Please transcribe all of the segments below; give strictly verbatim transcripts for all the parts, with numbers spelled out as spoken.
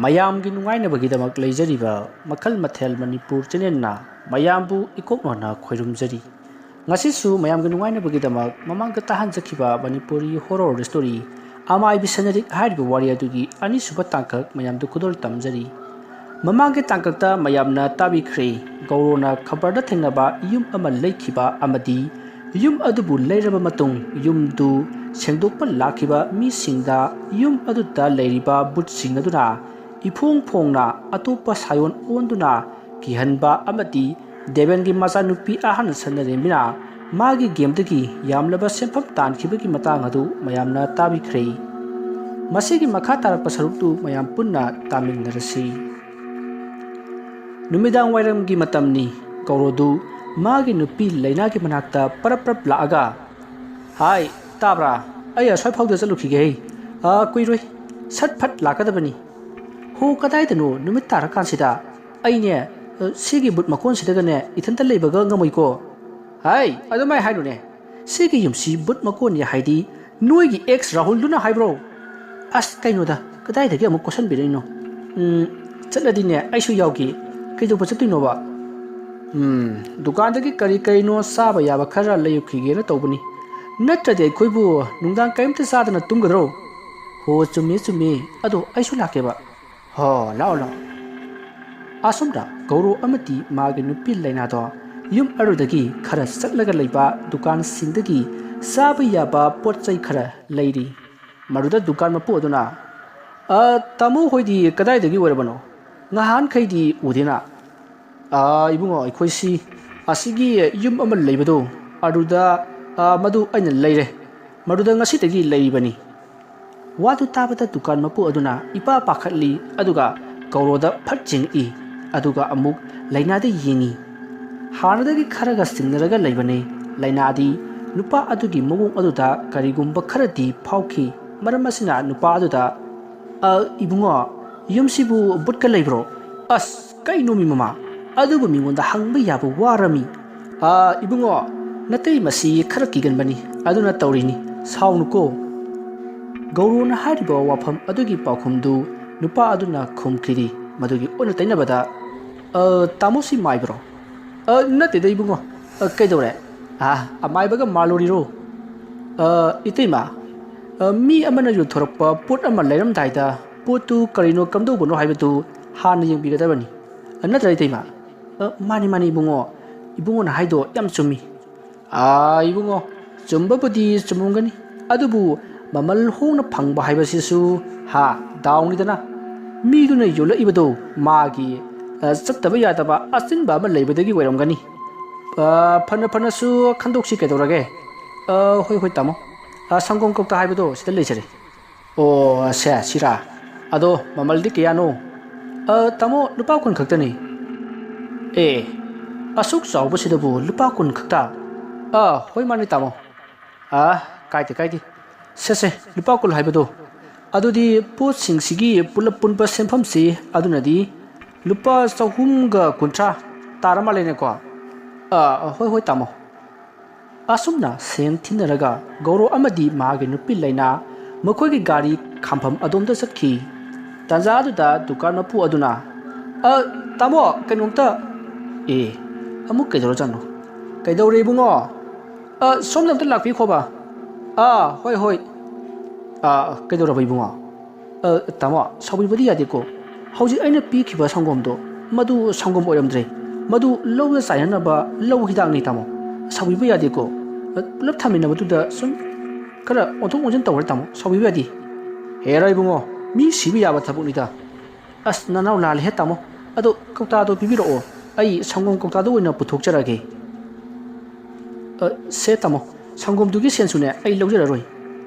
ꯃꯌꯥꯝꯒꯤ ꯅꯨꯡꯉꯥꯏꯅꯕꯒꯤꯗꯃꯛ ꯂꯩꯖꯔꯤꯕ ꯃꯈꯜ ꯃꯊꯦꯜ ꯃꯅꯤꯄꯨꯔ ꯆꯦꯅꯦꯜꯅ ꯃꯌꯥꯝꯕꯨ ꯏꯀꯣꯛꯅꯅ ꯈꯣꯏꯔꯨꯝꯖꯔꯤ꯫ ꯉꯁꯤꯁꯨ ꯃꯌꯥꯝꯒꯤ ꯅꯨꯡꯉꯥꯏꯅꯕꯒꯤꯗꯃꯛ ꯃꯃꯥꯡꯗ ꯇꯥꯍꯟꯖꯈꯤꯕ ꯃꯅꯤꯄꯨꯔꯤ ꯍꯣꯔꯣꯔ ꯁ꯭ꯇꯣꯔꯤ ꯑꯃꯥꯏꯕꯤ ꯁꯅꯔꯤꯛ ꯍꯥꯏꯔꯤꯕ ꯋꯥꯔꯤ ꯑꯗꯨꯒꯤ ꯑꯅꯤꯁꯨꯕ ꯇꯥꯡꯀꯛ ꯃꯌꯥꯝꯗ ꯈꯨꯗꯣꯜ ꯇꯝꯖꯔꯤ꯫ ꯃꯃꯥꯡꯒꯤ ꯇꯥꯡꯀꯛꯇ ꯃꯌꯥꯝꯅ ꯇꯥꯕꯤꯈ꯭ꯔꯦ, ꯒꯧꯔꯣꯅ ꯈꯕꯔꯗ ꯊꯦꯡꯅꯕ ꯌꯨꯝ ꯑꯃ ꯂꯩꯈꯤꯕ ꯑꯃꯗꯤ ꯌꯨꯝ ꯑꯗꯨꯕꯨ ꯂꯩꯔꯕ ꯃꯇꯨꯡ ꯌꯨꯝꯗꯨ ꯁꯦꯡꯗꯣꯛꯄ ꯂꯥꯛꯈꯤꯕ ꯃꯤꯁꯤꯡꯗ ꯌꯨꯝ ꯑꯗꯨꯗ ꯂꯩꯔꯤꯕ ꯕꯨꯠꯁꯤꯡ ꯑꯗꯨꯅ ꯏꯐꯣꯡ ꯐꯣꯡꯅ ꯑꯇꯣꯞꯄ ꯁꯥꯌꯣꯟ ꯑꯣꯟꯗꯨꯅ ꯀꯤꯍꯟꯕ ꯑꯃꯗꯤ ꯗꯦꯕꯦꯟꯒꯤ ꯃꯆꯥꯅꯨꯄꯤ ꯑꯍꯟ ꯁꯅꯔꯦꯝꯕꯤꯅ ꯃꯥꯒꯤ ꯒꯦꯝꯗꯒꯤ ꯌꯥꯝꯂꯕ ꯁꯦꯟꯐꯝ ꯇꯥꯟꯈꯤꯕꯒꯤ ꯃꯇꯥꯡ ꯑꯗꯨ ꯃꯌꯥꯝꯅ ꯇꯥꯕꯤꯈ꯭ꯔꯦ꯫ ꯃꯁꯤꯒꯤ ꯃꯈꯥ ꯇꯥꯔꯛꯄ ꯁꯔꯨꯛꯇꯨ ꯃꯌꯥꯝ ꯄꯨꯟꯅ ꯇꯥꯃꯤꯟꯅꯔꯁꯤ꯫ ꯅꯨꯃꯤꯗꯥꯡ ꯋꯥꯏꯔꯝꯒꯤ ꯃꯇꯝꯅꯤ꯫ ꯒꯧꯔꯣꯗꯨ ꯃꯥꯒꯤ ꯅꯨꯄꯤ ꯂꯩꯅꯥꯒꯤ ꯃꯅꯥꯛꯇ ꯄꯔꯞ ꯄꯔꯞ ꯂꯥꯛꯑꯒ, "ꯍꯥꯏ, ꯇꯥꯕ꯭ꯔꯥ? ꯑꯩ ꯑꯁ꯭ꯋꯥꯏ ꯐꯥꯎꯗ ꯆꯠꯂꯨꯈꯤꯒꯦ ꯍꯩ꯫ ꯑꯥ, ꯀꯨꯏꯔꯣꯏ꯫ ꯁꯠ ꯐꯠ ꯂꯥꯛꯀꯗꯕꯅꯤ꯫ ꯍꯣ, ꯀꯗꯥꯏꯗꯅꯣ ꯅꯨꯃꯤꯠ ꯇꯥꯔꯀꯥꯟꯁꯤꯗ? ꯑꯩꯅꯦ, ꯑ, ꯁꯤꯒꯤ ꯕꯨꯠ ꯃꯀꯣꯟꯁꯤꯗꯒꯅꯦ ꯏꯊꯟꯇ ꯂꯩꯕꯒ ꯉꯝꯃꯣꯏꯀꯣ꯫" "ꯍꯥꯏ, ꯑꯗꯨꯃꯥꯏ ꯍꯥꯏꯅꯨꯅꯦ꯫ ꯁꯤꯒꯤ ꯌꯨꯝꯁꯤ ꯕꯨꯠ ꯃꯀꯣꯟꯅꯤ ꯍꯥꯏꯗꯤ ꯅꯣꯏꯒꯤ ꯑꯦꯛꯁ ꯔꯥꯍꯨꯜꯗꯨꯅ ꯍꯥꯏꯕ꯭ꯔꯣ?" "ꯑꯁ, ꯀꯩꯅꯣꯗ, ꯀꯗꯥꯏꯗꯒꯤ ꯑꯃꯨꯛ ꯀꯣꯏꯁꯟꯕꯤꯔꯛꯏꯅꯣ? ꯎꯝ, ꯆꯠꯂꯗꯤꯅꯦ ꯑꯩꯁꯨ ꯌꯥꯎꯒꯦ꯫ ꯀꯩꯗꯧꯕ ꯆꯠꯇꯣꯏꯅꯣꯕ?" "ꯎꯝ, ꯗꯨꯀꯥꯟꯗꯒꯤ ꯀꯔꯤ ꯀꯔꯤꯅꯣ ꯆꯥꯕ ꯌꯥꯕ ꯈꯔ ꯂꯩꯔꯨꯈꯤꯒꯦꯅ ꯇꯧꯕꯅꯤ꯫ ꯅꯠꯇ꯭ꯔꯗꯤ ꯑꯩꯈꯣꯏꯕꯨ ꯅꯨꯡꯗꯥꯡ ꯀꯔꯤꯝꯇ ꯆꯥꯗꯅ ꯇꯨꯝꯒꯗ꯭ꯔꯣ?" "ꯍꯣ, ꯆꯨꯝꯃꯤ, ꯆꯨꯝꯃꯤ꯫ ꯑꯗꯣ ꯑꯩꯁꯨ ꯂꯥꯛꯀꯦꯕ꯫" "ꯍꯣ, ꯂꯥꯛꯑꯣ, ꯂꯥꯛꯑꯣ꯫" ꯑꯁꯣꯝꯗ ꯒꯧꯔꯣ ꯑꯃꯗꯤ ꯃꯥꯒꯤ ꯅꯨꯄꯤ ꯂꯩꯅꯥꯗꯣ ꯌꯨꯝ ꯑꯗꯨꯗꯒꯤ ꯈꯔ ꯆꯠꯂꯒ ꯂꯩꯕ ꯗꯨꯀꯥꯟꯁꯤꯡꯗꯒꯤ ꯆꯥꯕ ꯌꯥꯕ ꯄꯣꯠ ꯆꯩ ꯈꯔ ꯂꯩꯔꯤ꯫ ꯃꯗꯨꯗ ꯗꯨꯀꯥꯟ ꯃꯄꯨ ꯑꯗꯨꯅ, "ꯑ, ꯇꯥꯃꯣ ꯍꯣꯏꯗꯤ ꯀꯗꯥꯏꯗꯒꯤ ꯑꯣꯏꯔꯕꯅꯣ? ꯉꯍꯥꯟꯈꯩꯗꯤ ꯎꯗꯦꯅ꯫" "ꯑ, ꯏꯕꯨꯡꯉꯣ, ꯑꯩꯈꯣꯏꯁꯤ ꯑꯁꯤꯒꯤ ꯌꯨꯝ ꯑꯃ ꯂꯩꯕꯗꯣ, ꯑꯗꯨꯗ, ꯑ, ꯃꯗꯨ ꯑꯩꯅ ꯂꯩꯔꯦ꯫ ꯃꯗꯨꯗ ꯉꯁꯤꯗꯒꯤ ꯂꯩꯔꯤꯕꯅꯤ꯫" ꯋꯥꯗꯨ ꯇꯥꯕꯗ ꯗꯨꯀꯥꯟ ꯃꯄꯨ ꯑꯗꯨꯅ ꯏꯄꯥ ꯄꯥꯈꯠꯂꯤ, ꯑꯗꯨꯒ ꯒꯧꯔꯣꯗ ꯐꯠ ꯌꯦꯡꯉꯛꯏ, ꯑꯗꯨꯒ ꯑꯃꯨꯛ ꯂꯩꯅꯥꯗ ꯌꯦꯡꯉꯤ꯫ ꯍꯥꯟꯅꯗꯒꯤ ꯈꯔꯒ ꯆꯤꯡꯅꯔꯒ ꯂꯩꯕꯅꯤ꯫ ꯂꯩꯅꯥꯗꯤ ꯅꯨꯄꯥ ꯑꯗꯨꯒꯤ ꯃꯑꯣꯡ ꯑꯗꯨꯗ ꯀꯔꯤꯒꯨꯝꯕ ꯈꯔꯗꯤ ꯐꯥꯎꯈꯤ꯫ ꯃꯔꯝ ꯑꯁꯤꯅ ꯅꯨꯄꯥ ꯑꯗꯨꯗ, "ꯑ, ꯏꯕꯨꯡꯉꯣ, ꯌꯨꯝꯁꯤꯕꯨ ꯕꯨꯠꯀ ꯂꯩꯕ꯭ꯔꯣ?" "ꯑꯁ, ꯀꯩꯅꯣꯃꯤ ꯃꯃꯥ? ꯑꯗꯨꯕꯨ ꯃꯤꯉꯣꯟꯗ ꯍꯪꯕ ꯌꯥꯕ ꯋꯥꯔꯃꯤ?" "ꯑ, ꯏꯕꯨꯡꯉꯣ, ꯅꯇꯩ ꯃꯁꯤ ꯈꯔ ꯀꯤꯒꯟꯕꯅꯤ, ꯑꯗꯨꯅ ꯇꯧꯔꯤꯅꯤ, ꯁꯥꯎꯅꯨꯀꯣ꯫" ꯒꯧꯔꯣꯅ ꯍꯥꯏꯔꯤꯕ ꯋꯥꯐꯝ ꯑꯗꯨꯒꯤ ꯄꯥꯎꯈꯨꯝꯗꯨ ꯅꯨꯄꯥ ꯑꯗꯨꯅ ꯈꯨꯝꯈꯤꯔꯤ ꯃꯗꯨꯒꯤ ꯑꯣꯟꯅ ꯇꯩꯅꯕꯗ, "ꯑ, ꯇꯥꯃꯣ ꯁꯤ ꯃꯥꯏꯕ꯭ꯔꯣ?" "ꯑ, ꯅꯠꯇꯦꯗ ꯏꯕꯨꯡꯉꯣ꯫ ꯑ, ꯀꯩꯗꯧꯔꯦ? ꯑ, ꯑꯃꯥꯏꯕꯒ ꯃꯥꯜꯂꯨꯔꯤꯔꯣ?" "ꯑ, ꯏꯇꯩꯃ, ꯑ, ꯃꯤ ꯑꯃꯅ ꯌꯣꯟꯊꯣꯔꯛꯄ ꯄꯣꯠ ꯑꯃ ꯂꯩꯔꯝꯗꯥꯏꯗ ꯄꯣꯠꯇꯨ ꯀꯔꯤꯅꯣ ꯀꯝꯗꯧꯕꯅꯣ ꯍꯥꯏꯕꯗꯨ ꯍꯥꯟꯅ ꯌꯦꯡꯕꯤꯒꯗꯕꯅꯤ꯫ ꯑ, ꯅꯠꯇ꯭ꯔ ꯏꯇꯩꯃ?" "ꯑ, ꯃꯥꯅꯤ, ꯃꯥꯅꯤ ꯏꯕꯨꯡꯉꯣ꯫ ꯏꯕꯨꯡꯉꯣꯅ ꯍꯥꯏꯗꯣ ꯌꯥꯝ ꯆꯨꯝꯃꯤ꯫" "ꯑꯥ, ꯏꯕꯨꯡꯉꯣ, ꯆꯨꯝꯕꯕꯨꯗꯤ ꯆꯨꯝꯃꯝꯒꯅꯤ, ꯑꯗꯨꯕꯨ ꯃꯃꯜ ꯍꯣꯡꯅ ꯐꯪꯕ ꯍꯥꯏꯕꯁꯤꯁꯨ, ꯍꯥ, ꯗꯥꯎꯅꯤꯗꯅ꯫ ꯃꯤꯗꯨꯅ ꯌꯣꯜꯂꯛꯏꯕꯗꯣ ꯃꯥꯒꯤ, ꯑ, ꯆꯠꯇꯕ ꯌꯥꯗꯕ ꯑꯆꯤꯟꯕ ꯑꯃ ꯂꯩꯕꯗꯒꯤ ꯑꯣꯏꯔꯝꯒꯅꯤ꯫ ꯑ, ꯐꯅ ꯐꯅꯁꯨ ꯈꯟꯗꯣꯛꯁꯤ ꯀꯩꯗꯧꯔꯒꯦ?" "ꯑ, ꯍꯣꯏ, ꯍꯣꯏ, ꯇꯥꯃꯣ꯫ ꯑ, ꯁꯪꯒꯣꯝ ꯀꯧꯇꯥ ꯍꯥꯏꯕꯗꯣ ꯁꯤꯗ ꯂꯩꯖꯔꯦ꯫" "ꯑꯣ, ꯁꯦ, ꯁꯤꯔꯥ꯫ ꯑꯗꯣ ꯃꯃꯜꯗꯤ ꯀꯌꯥꯅꯣ?" "ꯑ, ꯇꯥꯃꯣ, ꯂꯨꯄꯥ ꯀꯨꯟ ꯈꯛꯇꯅꯤ꯫" "ꯑꯦ, ꯑꯁꯨꯛ ꯆꯥꯎꯕꯁꯤꯗꯕꯨ ꯂꯨꯄꯥ ꯀꯨꯟ ꯈꯛꯇ?" "ꯑ, ꯍꯣꯏ, ꯃꯥꯅꯤ, ꯇꯥꯃꯣ꯫" "ꯑ, ꯀꯥꯏꯗꯦ, ꯀꯥꯏꯗꯦ꯫ ꯁꯦ, ꯁꯦ, ꯂꯨꯄꯥ ꯀꯨꯟ ꯍꯥꯏꯕꯗꯣ, ꯑꯗꯨꯗꯤ ꯄꯣꯠꯁꯤꯡꯁꯤꯒꯤ ꯄꯨꯂꯞ ꯄꯨꯟꯕ ꯁꯦꯟꯐꯝꯁꯤ ꯑꯗꯨꯅꯗꯤ ꯂꯨꯄꯥ ꯆꯍꯨꯝꯒ ꯀꯨꯟꯊ꯭ꯔꯥ ꯇꯥꯔ ꯃꯥꯜꯂꯦꯅꯦꯀꯣ?" "ꯑ, ꯍꯣꯏ, ꯍꯣꯏ, ꯇꯥꯃꯣ꯫" ꯑꯁꯨꯝꯅ ꯁꯦꯟ ꯊꯤꯟꯅꯔꯒ ꯒꯧꯔꯣ ꯑꯃꯗꯤ ꯃꯍꯥꯛꯀꯤ ꯅꯨꯄꯤ ꯂꯩꯅꯥ ꯃꯈꯣꯏꯒꯤ ꯒꯥꯔꯤ ꯈꯥꯝꯐꯝ ꯑꯗꯣꯝꯗ ꯆꯠꯈꯤ꯫ ꯇꯥꯟꯖꯥ ꯑꯗꯨꯗ ꯗꯨꯀꯥꯟ ꯃꯄꯨ ꯑꯗꯨꯅ, "ꯑ, ꯇꯥꯃꯣ, ꯀꯩꯅꯣꯝꯇ꯫" "ꯑꯦ, ꯑꯃꯨꯛ ꯀꯩꯗꯧꯔꯖꯥꯠꯅꯣ? ꯀꯩꯗꯧꯔꯦ ꯏꯕꯨꯡꯉꯣ?" "ꯑ, ꯁꯣꯝꯗ ꯑꯝꯇ ꯂꯥꯛꯄꯤꯈꯣꯕ꯫" "ꯑꯥ, ꯍꯣꯏ, ꯍꯣꯏ꯫" "ꯑ, ꯀꯩꯗꯧꯔꯕ ꯏꯕꯨꯡꯉꯣ?" "ꯑ, ꯇꯥꯃꯣ, ꯁꯥꯎꯕꯤꯕꯗꯤ ꯌꯥꯗꯦꯀꯣ꯫ ꯍꯧꯖꯤꯛ ꯑꯩꯅ ꯄꯤꯈꯤꯕ ꯁꯪꯒꯣꯝꯗꯣ, ꯃꯗꯨ ꯁꯪꯒꯣꯝ ꯑꯣꯏꯔꯝꯗ꯭ꯔꯦ꯫ ꯃꯗꯨ ꯂꯧꯗ ꯆꯥꯏꯅꯅꯕ ꯂꯧ ꯍꯤꯗꯥꯛꯅꯤ, ꯇꯥꯃꯣ꯫ ꯁꯥꯎꯕꯤꯕ ꯌꯥꯗꯦꯀꯣ꯫ ꯑ, ꯄꯨꯂꯞ ꯊꯝꯃꯤꯟꯅꯕꯗꯨꯗ ꯁꯨꯝ ꯈꯔ ꯑꯣꯟꯊꯣꯛ ꯑꯣꯟꯁꯤꯟ ꯇꯧꯔꯦ, ꯇꯥꯃꯣ꯫ ꯁꯥꯎꯕꯤꯕ ꯌꯥꯗꯦ꯫" "ꯍꯦꯔꯥ ꯏꯕꯨꯡꯉꯣ, ꯃꯤ ꯁꯤꯕ ꯌꯥꯕ ꯊꯕꯛꯅꯤꯗ꯫" "ꯑꯁ, ꯅꯅꯥꯎ ꯂꯥꯜꯂꯦꯍꯦ, ꯇꯥꯃꯣ꯫ ꯑꯗꯣ ꯀꯧꯇꯥꯗꯣ ꯄꯤꯕꯤꯔꯛꯑꯣ꯫ ꯑꯩ ꯁꯪꯒꯣꯝ ꯀꯧꯇꯥꯗꯣ ꯑꯣꯏꯅ ꯄꯨꯊꯣꯛꯆꯔꯒꯦ꯫" "ꯑ, ꯁꯦ, ꯇꯥꯃꯣ, ꯁꯪꯒꯣꯝꯗꯨꯒꯤ ꯁꯦꯟꯁꯨꯅꯦ ꯑꯩ ꯂꯧꯖꯔꯔꯣꯏ꯫"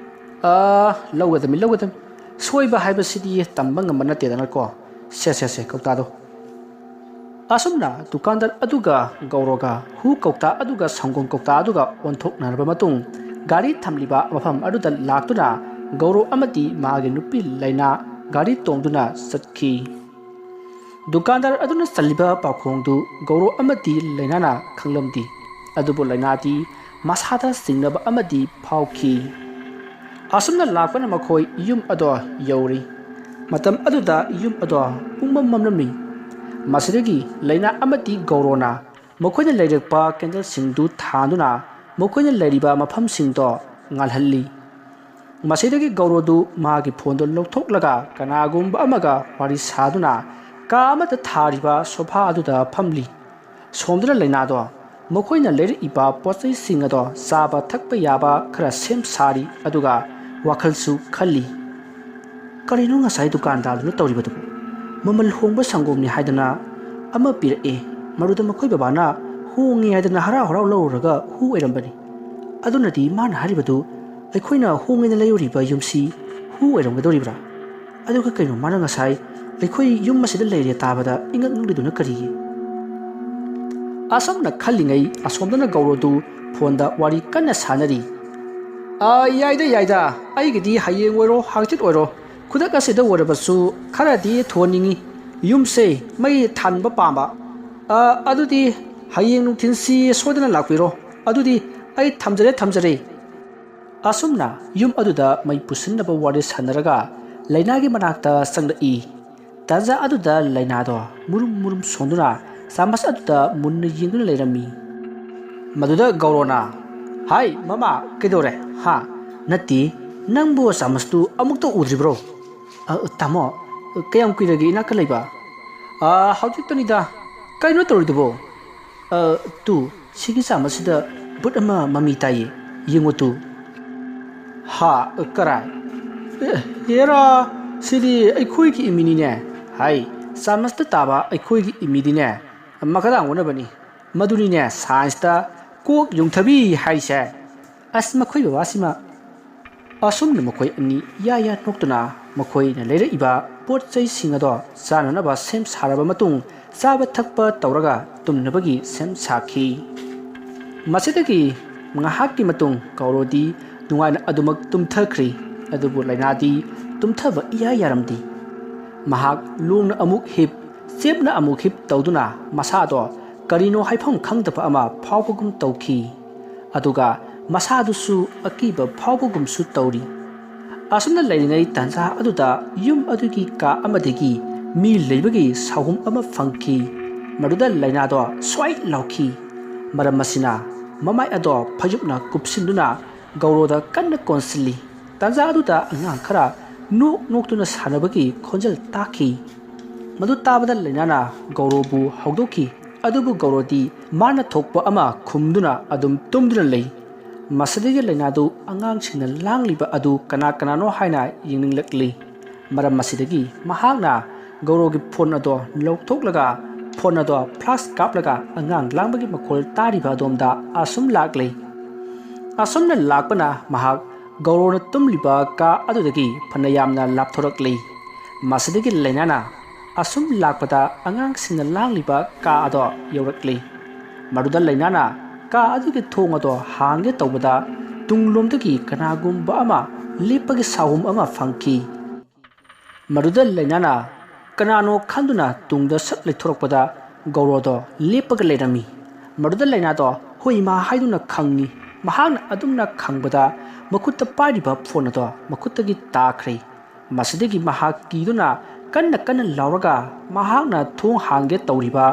"ꯑ, ꯂꯧꯒꯗꯕꯅꯤ, ꯂꯧꯒꯗꯕꯅꯤ꯫ ꯁꯣꯏꯕ ꯍꯥꯏꯕꯁꯤꯗꯤ ꯇꯝꯕ ꯉꯝꯕ ꯅꯠꯇꯦꯗꯅꯀꯣ꯫ ꯁꯦ, ꯁꯦ, ꯁꯦ, ꯀꯧꯇꯥꯗꯣ꯫" ꯑꯁꯨꯝꯅ ꯗꯨꯀꯥꯟꯗꯥꯔ ꯑꯗꯨꯒ ꯒꯧꯔꯣꯒ ꯍꯨ ꯀꯧꯇꯥ ꯑꯗꯨꯒ ꯁꯪꯒꯣꯝ ꯀꯧꯇꯥ ꯑꯗꯨꯒ ꯑꯣꯟꯊꯣꯛꯅꯔꯕ ꯃꯇꯨꯡ, ꯒꯥꯔꯤ ꯊꯝꯂꯤꯕ ꯃꯐꯝ ꯑꯗꯨꯗ ꯂꯥꯛꯇꯨꯅ ꯒꯧꯔꯣ ꯑꯃꯗꯤ ꯃꯍꯥꯛꯀꯤ ꯅꯨꯄꯤ ꯂꯩꯅꯥ ꯒꯥꯔꯤ ꯇꯣꯡꯗꯨꯅ ꯆꯠꯈꯤ꯫ ꯗꯨꯀꯥꯟꯗꯥꯔ ꯑꯗꯨꯅ ꯆꯜꯂꯤꯕ ꯄꯥꯎꯈꯣꯡꯗꯨ ꯒꯧꯔꯣ ꯑꯃꯗꯤ ꯂꯩꯅꯥꯅ ꯈꯪꯂꯝꯗꯦ, ꯑꯗꯨꯕꯨ ꯂꯩꯅꯥꯗꯤ ꯃꯁꯥꯗ ꯆꯤꯡꯅꯕ ꯑꯃꯗꯤ ꯐꯥꯎꯈꯤ꯫ ꯑꯁꯨꯝꯅ ꯂꯥꯛꯄꯅ ꯃꯈꯣꯏ ꯌꯨꯝ ꯑꯗꯣ ꯌꯧꯔꯤ꯫ ꯃꯇꯝ ꯑꯗꯨꯗ ꯌꯨꯝ ꯑꯗꯣ ꯄꯨꯡꯃꯝ ꯃꯝꯂꯝꯃꯤ꯫ ꯃꯁꯤꯗꯒꯤ ꯂꯩꯅꯥ ꯑꯃꯗꯤ ꯒꯧꯔꯣꯅ ꯃꯈꯣꯏꯅ ꯂꯩꯔꯛꯄ ꯀꯦꯟꯗꯜꯁꯤꯡꯗꯨ ꯊꯥꯟꯗꯨꯅ ꯃꯈꯣꯏꯅ ꯂꯩꯔꯤꯕ ꯃꯐꯝꯁꯤꯡꯗꯣ ꯉꯥꯜꯍꯜꯂꯤ꯫ ꯃꯁꯤꯗꯒꯤ ꯒꯧꯔꯣꯗꯨ ꯃꯥꯒꯤ ꯐꯣꯟꯗꯨ ꯂꯧꯊꯣꯛꯂꯒ ꯀꯅꯥꯒꯨꯝꯕ ꯑꯃꯒ ꯋꯥꯔꯤ ꯁꯥꯗꯨꯅ ꯀꯥ ꯑꯃꯗ ꯊꯥꯔꯤꯕ ꯁꯣꯐꯥ ꯑꯗꯨꯗ ꯐꯝꯂꯤ꯫ ꯁꯣꯝꯗꯅ ꯂꯩꯅꯥꯗꯣ ꯃꯈꯣꯏꯅ ꯂꯩꯔꯛꯏꯕ ꯄꯣꯠ ꯆꯩꯁꯤꯡ ꯑꯗꯣ ꯆꯥꯕ ꯊꯛꯄ ꯌꯥꯕ ꯈꯔ ꯁꯦꯝ ꯁꯥꯔꯤ, ꯑꯗꯨꯒ ꯋꯥꯈꯜꯁꯨ ꯈꯜꯂꯤ꯫ "ꯀꯔꯤꯅꯣ ꯉꯁꯥꯏ ꯗꯨꯀꯥꯟꯗꯥꯔꯗꯨꯅ ꯇꯧꯔꯤꯕꯗꯨꯕꯨ? ꯃꯃꯜ ꯍꯣꯡꯕ ꯁꯪꯒꯣꯝꯅꯤ ꯍꯥꯏꯗꯅ ꯑꯃ ꯄꯤꯔꯛꯑꯦ, ꯃꯗꯨꯗ ꯃꯈꯣꯏ ꯕꯕꯥꯅ ꯍꯣꯡꯉꯤ ꯍꯥꯏꯗꯅ ꯍꯔꯥꯎ ꯍꯔꯥꯎ ꯂꯧꯔꯨꯔꯒ ꯍꯨ ꯑꯣꯏꯔꯝꯕꯅꯤ꯫ ꯑꯗꯨꯅꯗꯤ ꯃꯥꯅ ꯍꯥꯏꯔꯤꯕꯗꯨ ꯑꯩꯈꯣꯏꯅ ꯍꯣꯡꯉꯦꯅ ꯂꯩꯔꯨꯔꯤꯕ ꯌꯨꯝꯁꯤ ꯍꯨ ꯑꯣꯏꯔꯝꯒꯗꯧꯔꯤꯕ꯭ꯔꯥ? ꯑꯗꯨꯒ ꯀꯩꯅꯣ ꯃꯥꯅ ꯉꯁꯥꯏ ꯑꯩꯈꯣꯏ ꯌꯨꯝ ꯑꯁꯤꯗ ꯂꯩꯔꯦ ꯇꯥꯕꯗ ꯏꯉꯛ ꯉꯛꯂꯤꯗꯨꯅ ꯀꯔꯤꯒꯤ?" ꯑꯁꯨꯝꯅ ꯈꯜꯂꯤꯉꯩ ꯑꯁꯣꯝꯗꯅ ꯒꯧꯔꯣꯗꯨ ꯐꯣꯟꯗ ꯋꯥꯔꯤ ꯀꯟꯅ ꯁꯥꯟꯅꯔꯤ꯫ "ꯑꯥ, ꯌꯥꯏꯗ, ꯌꯥꯏꯗ, ꯑꯩꯒꯤꯗꯤ ꯍꯌꯦꯡ ꯑꯣꯏꯔꯣ, ꯍꯥꯡꯆꯤꯠ ꯑꯣꯏꯔꯣ, ꯈꯨꯗꯛ ꯑꯁꯤꯗ ꯑꯣꯏꯔꯕꯁꯨ ꯈꯔꯗꯤ ꯊꯨꯍꯟꯅꯤꯡꯉꯤ꯫ ꯌꯨꯝꯁꯦ ꯃꯩ ꯊꯥꯟꯕ ꯄꯥꯝꯕ꯫ ꯑꯥ, ꯑꯗꯨꯗꯤ ꯍꯌꯦꯡ ꯅꯨꯡꯊꯤꯜꯁꯤ ꯁꯣꯏꯗꯅ ꯂꯥꯛꯄꯤꯔꯣ꯫ ꯑꯗꯨꯗꯤ ꯑꯩ ꯊꯝꯖꯔꯦ, ꯊꯝꯖꯔꯦ꯫" ꯑꯁꯨꯝꯅ ꯌꯨꯝ ꯑꯗꯨꯗ ꯃꯩ ꯄꯨꯁꯤꯟꯅꯕ ꯋꯥꯔꯤ ꯁꯥꯟꯅꯔꯒ ꯂꯩꯅꯥꯒꯤ ꯃꯅꯥꯛꯇ ꯆꯪꯂꯛꯏ꯫ ꯇꯥꯟꯖꯥ ꯑꯗꯨꯗ ꯂꯩꯅꯥꯗꯣ ꯃꯨꯔꯨꯝ ꯃꯨꯔꯨꯝ ꯁꯣꯟꯗꯨꯅ ꯆꯥꯃꯁ ꯑꯗꯨꯗ ꯃꯨꯟꯅ ꯌꯦꯡꯗꯨꯅ ꯂꯩꯔꯝꯃꯤ꯫ ꯃꯗꯨꯗ ꯒꯧꯔꯣꯅ, "ꯍꯥꯏ, ꯃꯃꯥ, ꯀꯩꯗꯧꯔꯦ? ꯍꯥ? ꯅꯠꯇꯦ, ꯅꯪꯕꯨ ꯆꯥꯃꯁꯇꯨ ꯑꯃꯨꯛꯇ ꯎꯗ꯭ꯔꯤꯕ꯭ꯔꯣ?" "ꯑ, ꯇꯥꯃꯣ, ꯀꯌꯥꯝ ꯀꯨꯏꯔꯒꯦ ꯏꯅꯥꯛꯇ ꯂꯩꯕ?" "ꯑ, ꯍꯧꯖꯤꯛꯇꯅꯤꯗ꯫ ꯀꯩꯅꯣ ꯇꯧꯔꯤꯗꯨꯕꯣ?" "ꯑ, ꯇꯨ, ꯁꯤꯒꯤ ꯆꯥꯃꯁꯁꯤꯗ ꯕꯨꯠ ꯑꯃ ꯃꯃꯤ ꯇꯥꯏꯌꯦ꯫ ꯌꯦꯡꯉꯨ ꯇꯨ꯫" "ꯍꯥ? ꯀꯔꯥꯏ? ꯑꯦ, ꯍꯦꯔꯥ, ꯁꯤꯗꯤ ꯑꯩꯈꯣꯏꯒꯤ ꯏꯃꯤꯅꯤꯅꯦ꯫ ꯍꯥꯏ, ꯆꯥꯃꯁꯇ ꯇꯥꯕ ꯑꯩꯈꯣꯏꯒꯤ ꯏꯃꯤꯗꯤꯅꯦ ꯃꯈꯥꯗꯥꯡ ꯑꯣꯟꯅꯕꯅꯤ꯫ ꯃꯗꯨꯅꯤꯅꯦ ꯁꯥꯏꯟꯁꯇ ꯀꯣꯛ ꯌꯨꯡꯊꯕꯤ ꯍꯥꯏꯔꯤꯁꯦ꯫ ꯑꯁ, ꯃꯈꯣꯏ ꯕꯕꯥꯁꯤꯃ!" ꯑꯁꯨꯝꯅ ꯃꯈꯣꯏ ꯑꯅꯤ ꯌꯥ ꯌꯥ ꯅꯣꯛꯇꯨꯅ ꯃꯈꯣꯏꯅ ꯂꯩꯔꯛꯏꯕ ꯄꯣꯠ ꯆꯩꯁꯤꯡ ꯑꯗꯣ ꯆꯥꯅꯅꯕ ꯁꯦꯝ ꯁꯥꯔꯕ ꯃꯇꯨꯡ, ꯆꯥꯕ ꯊꯛꯄ ꯇꯧꯔꯒ ꯇꯨꯝꯅꯕꯒꯤ ꯁꯦꯝ ꯁꯥꯈꯤ꯫ ꯃꯁꯤꯗꯒꯤ ꯉꯥꯏꯍꯥꯛꯀꯤ ꯃꯇꯨꯡ ꯒꯧꯔꯣꯗꯤ ꯅꯨꯡꯉꯥꯏꯅ ꯑꯗꯨꯃꯛ ꯇꯨꯝꯊꯈ꯭ꯔꯤ꯫ ꯑꯗꯨꯕꯨ ꯂꯩꯅꯥꯗꯤ ꯇꯨꯝꯊꯕ ꯏꯌꯥ ꯌꯥꯔꯝꯗꯦ꯫ ꯃꯍꯥꯛ ꯂꯣꯡꯅ ꯑꯃꯨꯛ ꯍꯤꯞ, ꯆꯦꯞꯅ ꯑꯃꯨꯛ ꯍꯤꯞ ꯇꯧꯗꯨꯅ ꯃꯁꯥꯗꯣ ꯀꯔꯤꯅꯣ ꯍꯥꯏꯐꯝ ꯈꯪꯗꯕ ꯑꯃ ꯐꯥꯎꯕꯒꯨꯝ ꯇꯧꯈꯤ꯫ ꯑꯗꯨꯒ ꯃꯁꯥꯗꯨꯁꯨ ꯑꯀꯤꯕ ꯐꯥꯎꯕꯒꯨꯝꯁꯨ ꯇꯧꯔꯤ꯫ ꯑꯁꯨꯝꯅ ꯂꯩꯔꯤꯉꯩ ꯇꯥꯟꯖꯥ ꯑꯗꯨꯗ ꯌꯨꯝ ꯑꯗꯨꯒꯤ ꯀꯥ ꯑꯃꯗꯒꯤ ꯃꯤ ꯂꯩꯕꯒꯤ ꯁꯥꯎꯍꯨꯝ ꯑꯃ ꯐꯪꯈꯤ꯫ ꯃꯗꯨꯗ ꯂꯩꯅꯥꯗꯣ ꯁ꯭ꯋꯥꯏ ꯂꯥꯎꯈꯤ꯫ ꯃꯔꯝ ꯑꯁꯤꯅ ꯃꯃꯥꯏ ꯑꯗꯣ ꯐꯩꯖꯨꯞꯅ ꯀꯨꯞꯁꯤꯟꯗꯨꯅ ꯒꯧꯔꯣꯗ ꯀꯟꯅ ꯀꯣꯟꯁꯤꯜꯂꯤ꯫ ꯇꯥꯟꯖꯥ ꯑꯗꯨꯗ ꯑꯉꯥꯡ ꯈꯔ ꯅꯣꯛ ꯅꯣꯛꯇꯨꯅ ꯁꯥꯟꯅꯕꯒꯤ ꯈꯣꯟꯖꯦꯜ ꯇꯥꯈꯤ꯫ ꯃꯗꯨ ꯇꯥꯕꯗ ꯂꯩꯅꯥꯅ ꯒꯧꯔꯣꯕꯨ ꯍꯧꯗꯣꯛꯈꯤ꯫ ꯑꯗꯨꯕꯨ ꯒꯧꯔꯣꯗꯤ ꯃꯥꯅ ꯊꯣꯛꯄ ꯑꯃ ꯈꯨꯝꯗꯨꯅ ꯑꯗꯨꯝ ꯇꯨꯝꯗꯨꯅ ꯂꯩ꯫ ꯃꯁꯤꯗꯒꯤ ꯂꯩꯅꯥꯗꯨ ꯑꯉꯥꯡꯁꯤꯡꯅ ꯂꯥꯡꯂꯤꯕ ꯑꯗꯨ ꯀꯅꯥ ꯀꯅꯥꯅꯣ ꯍꯥꯏꯅ ꯌꯦꯡꯅꯤꯡꯂꯛꯂꯤ꯫ ꯃꯔꯝ ꯑꯁꯤꯗꯒꯤ ꯃꯍꯥꯛꯅ ꯒꯧꯔꯣꯒꯤ ꯐꯣꯟ ꯑꯗꯣ ꯂꯧꯊꯣꯛꯂꯒ ꯐꯣꯟ ꯑꯗꯣ ꯐ꯭ꯂꯥꯁ ꯀꯥꯞꯂꯒ ꯑꯉꯥꯡ ꯂꯥꯡꯕꯒꯤ ꯃꯈꯣꯜ ꯇꯥꯔꯤꯕ ꯑꯗꯣꯝꯗ ꯑꯁꯨꯝ ꯂꯥꯛꯂꯤ꯫ ꯑꯁꯨꯝꯅ ꯂꯥꯛꯄꯅ ꯃꯍꯥꯛ ꯒꯧꯔꯣꯅ ꯇꯨꯝꯂꯤꯕ ꯀꯥ ꯑꯗꯨꯗꯒꯤ ꯐꯅ ꯌꯥꯝꯅ ꯂꯥꯞꯊꯣꯔꯛꯂꯤ꯫ ꯃꯁꯤꯗꯒꯤ ꯂꯩꯅꯥꯅ ꯑꯁꯨꯝ ꯂꯥꯛꯄꯗ ꯑꯉꯥꯡꯁꯤꯡꯅ ꯂꯥꯡꯂꯤꯕ ꯀꯥ ꯑꯗꯣ ꯌꯧꯔꯛꯂꯤ꯫ ꯃꯗꯨꯗ ꯂꯩꯅꯥꯅ ꯀꯥ ꯑꯗꯨꯒꯤ ꯊꯣꯡ ꯑꯗꯣ ꯍꯥꯡꯒꯦ ꯇꯧꯕꯗ ꯇꯨꯡꯂꯣꯝꯗꯒꯤ ꯀꯅꯥꯒꯨꯝꯕ ꯑꯃ ꯂꯦꯞꯄꯒꯤ ꯁꯥꯎꯍꯨꯝ ꯑꯃ ꯐꯪꯈꯤ꯫ ꯃꯗꯨꯗ ꯂꯩꯅꯥꯅ ꯀꯅꯥꯅꯣ ꯈꯟꯗꯨꯅ ꯇꯨꯡꯗ ꯁꯠ ꯂꯩꯊꯣꯔꯛꯄꯗ ꯒꯧꯔꯣꯗꯣ ꯂꯦꯞꯄꯒ ꯂꯩꯔꯝꯃꯤ꯫ ꯃꯗꯨꯗ ꯂꯩꯅꯥꯗꯣ "ꯍꯣꯏ ꯏꯃꯥ" ꯍꯥꯏꯗꯨꯅ ꯈꯪꯉꯤ꯫ ꯃꯍꯥꯛꯅ ꯑꯗꯨꯝꯅ ꯈꯪꯕꯗ ꯃꯈꯨꯠꯇ ꯄꯥꯏꯔꯤꯕ ꯐꯣꯟ ꯑꯗꯣ ꯃꯈꯨꯠꯇꯒꯤ ꯇꯥꯈ꯭ꯔꯦ꯫ ꯃꯁꯤꯗꯒꯤ ꯃꯍꯥꯛ ꯀꯤꯗꯨꯅ ꯀꯟꯅ ꯀꯟꯅ ꯂꯥꯎꯔꯒ ꯃꯍꯥꯛꯅ ꯊꯣꯡ ꯍꯥꯡꯒꯦ ꯇꯧꯔꯤꯕ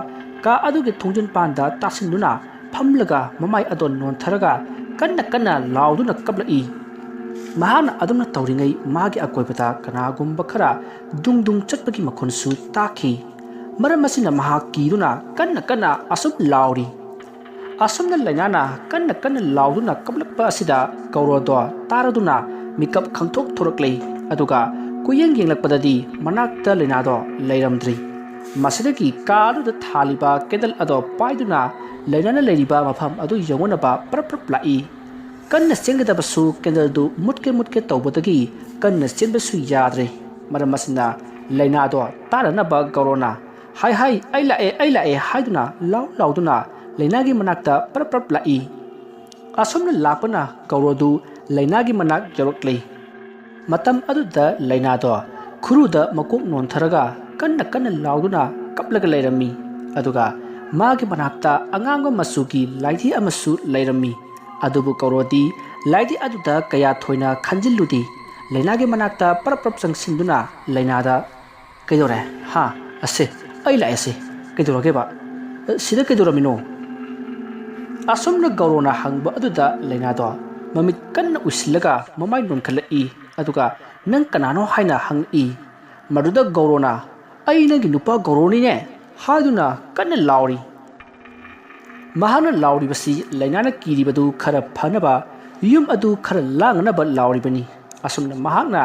ꯀꯥ ꯑꯗꯨꯒꯤ ꯊꯣꯡꯖꯤꯟ ꯄꯥꯟꯗ ꯇꯥꯁꯤꯟꯗꯨꯅ ꯐꯝꯂꯒ ꯃꯃꯥꯏ ꯑꯗꯣ ꯅꯣꯟꯊꯔꯒ ꯀꯟꯅ ꯀꯟꯅ ꯂꯥꯎꯗꯨꯅ ꯀꯞꯂꯛꯏ꯫ ꯃꯍꯥꯛꯅ ꯑꯗꯨꯝꯅ ꯇꯧꯔꯤꯉꯩ ꯃꯥꯒꯤ ꯑꯀꯣꯏꯕꯗ ꯀꯅꯥꯒꯨꯝꯕ ꯈꯔ ꯗꯨꯡ ꯗꯨꯡ ꯆꯠꯄꯒꯤ ꯃꯈꯣꯟꯁꯨ ꯇꯥꯈꯤ꯫ ꯃꯔꯝ ꯑꯁꯤꯅ ꯃꯍꯥꯛ ꯀꯤꯗꯨꯅ ꯀꯟꯅ ꯀꯟꯅ ꯑꯁꯨꯝ ꯂꯥꯎꯔꯤ꯫ ꯑꯁꯨꯝꯅ ꯂꯩꯅꯥꯅ ꯀꯟꯅ ꯀꯟꯅ ꯂꯥꯎꯗꯨꯅ ꯀꯞꯂꯛꯄ ꯑꯁꯤꯗ ꯒꯧꯔꯣꯗꯣ ꯇꯥꯔꯗꯨꯅ ꯃꯤꯀꯞ ꯈꯪꯊꯣꯛ ꯊꯣꯔꯛꯂꯦ꯫ ꯑꯗꯨꯒ ꯀꯨꯌꯦꯡ ꯌꯦꯡꯂꯛꯄꯗꯗꯤ ꯃꯅꯥꯛꯇ ꯂꯩꯅꯥꯗꯣ ꯂꯩꯔꯝꯗ꯭ꯔꯤ꯫ ꯃꯁꯤꯗꯒꯤ ꯀꯥ ꯑꯗꯨꯗ ꯊꯥꯜꯂꯤꯕ ꯀꯦꯟꯗꯜ ꯑꯗꯣ ꯄꯥꯏꯗꯨꯅ ꯂꯩꯅꯥꯅ ꯂꯩꯔꯤꯕ ꯃꯐꯝ ꯑꯗꯨ ꯌꯧꯅꯅꯕ ꯄ꯭ꯔꯞ ꯄ꯭ꯔꯞ ꯂꯥꯛꯏ꯫ ꯀꯟꯅ ꯆꯦꯟꯒꯗꯕꯁꯨ ꯀꯦꯟꯗꯜꯗꯨ ꯃꯨꯠꯀꯦ ꯃꯨꯠꯀꯦ ꯇꯧꯕꯗꯒꯤ ꯀꯟꯅ ꯆꯦꯟꯕꯁꯨ ꯌꯥꯗ꯭ꯔꯦ꯫ ꯃꯔꯝ ꯑꯁꯤꯅ ꯂꯩꯅꯥꯗꯣ ꯇꯥꯔꯅꯕ ꯒꯧꯔꯣꯅ "ꯍꯥꯏ ꯍꯥꯏ, ꯑꯩ ꯂꯥꯛꯑꯦ, ꯑꯩ ꯂꯥꯛꯑꯦ" ꯍꯥꯏꯗꯨꯅ ꯂꯥꯎ ꯂꯥꯎꯗꯨꯅ ꯂꯩꯅꯥꯒꯤ ꯃꯅꯥꯛꯇ ꯄ꯭ꯔꯞ ꯄ꯭ꯔꯞ ꯂꯥꯛꯏ꯫ ꯑꯁꯨꯝꯅ ꯂꯥꯛꯄꯅ ꯒꯧꯔꯣꯗꯨ ꯂꯩꯅꯥꯒꯤ ꯃꯅꯥꯛ ꯌꯧꯔꯛꯂꯦ꯫ ꯃꯇꯝ ꯑꯗꯨꯗ ꯂꯩꯅꯥꯗꯣ ꯈꯨꯔꯨꯗ ꯃꯀꯣꯛ ꯅꯣꯟꯊꯔꯒ ꯀꯟꯅ ꯀꯟꯅ ꯂꯥꯎꯗꯨꯅ ꯀꯞꯂꯒ ꯂꯩꯔꯝꯃꯤ꯫ ꯑꯗꯨꯒ ꯃꯥꯒꯤ ꯃꯅꯥꯛꯇ ꯑꯉꯥꯡꯕ ꯃꯆꯨꯒꯤ ꯂꯥꯏꯙꯤ ꯑꯃꯁꯨ ꯂꯩꯔꯝꯃꯤ꯫ ꯑꯗꯨꯕꯨ ꯒꯧꯔꯣꯗꯤ ꯂꯥꯏꯙꯤ ꯑꯗꯨꯗ ꯀꯌꯥ ꯊꯣꯏꯅ ꯈꯟꯖꯤꯜꯂꯨꯗꯦ꯫ ꯂꯩꯅꯥꯒꯤ ꯃꯅꯥꯛꯇ ꯄꯔꯞ ꯄꯔꯞ ꯆꯪꯁꯤꯟꯗꯨꯅ ꯂꯩꯅꯥꯗ, "ꯀꯩꯗꯧꯔꯦ? ꯍꯥ? ꯑꯁꯦ, ꯑꯩ ꯂꯥꯛꯑꯦꯁꯦ꯫ ꯀꯩꯗꯧꯔꯒꯦꯕ? ꯑ, ꯁꯤꯗ ꯀꯩꯗꯧꯔꯝꯃꯤꯅꯣ?" ꯑꯁꯨꯝꯅ ꯒꯧꯔꯣꯅ ꯍꯪꯕ ꯑꯗꯨꯗ ꯂꯩꯅꯥꯗꯣ ꯃꯃꯤꯠ ꯀꯟꯅ ꯎꯏꯁꯤꯜꯂꯒ ꯃꯃꯥꯏ ꯅꯣꯟꯈꯠꯂꯛꯏ, ꯑꯗꯨꯒ "ꯅꯪ ꯀꯅꯥꯅꯣ?" ꯍꯥꯏꯅ ꯍꯪꯉꯛꯏ꯫ ꯃꯗꯨꯗ ꯒꯧꯔꯣꯅ, "ꯑꯩ ꯅꯪꯒꯤ ꯅꯨꯄꯥ ꯒꯧꯔꯣꯅꯤꯅꯦ" ꯍꯥꯏꯗꯨꯅ ꯀꯟꯅ ꯂꯥꯎꯔꯤ꯫ ꯃꯍꯥꯛꯅ ꯂꯥꯎꯔꯤꯕꯁꯤ ꯂꯩꯅꯥꯅ ꯀꯤꯔꯤꯕꯗꯨ ꯈꯔ ꯐꯅꯕ, ꯌꯨꯝ ꯑꯗꯨ ꯈꯔ ꯂꯥꯡꯅꯅꯕ ꯂꯥꯎꯔꯤꯕꯅꯤ꯫ ꯑꯁꯨꯝꯅ ꯃꯍꯥꯛꯅ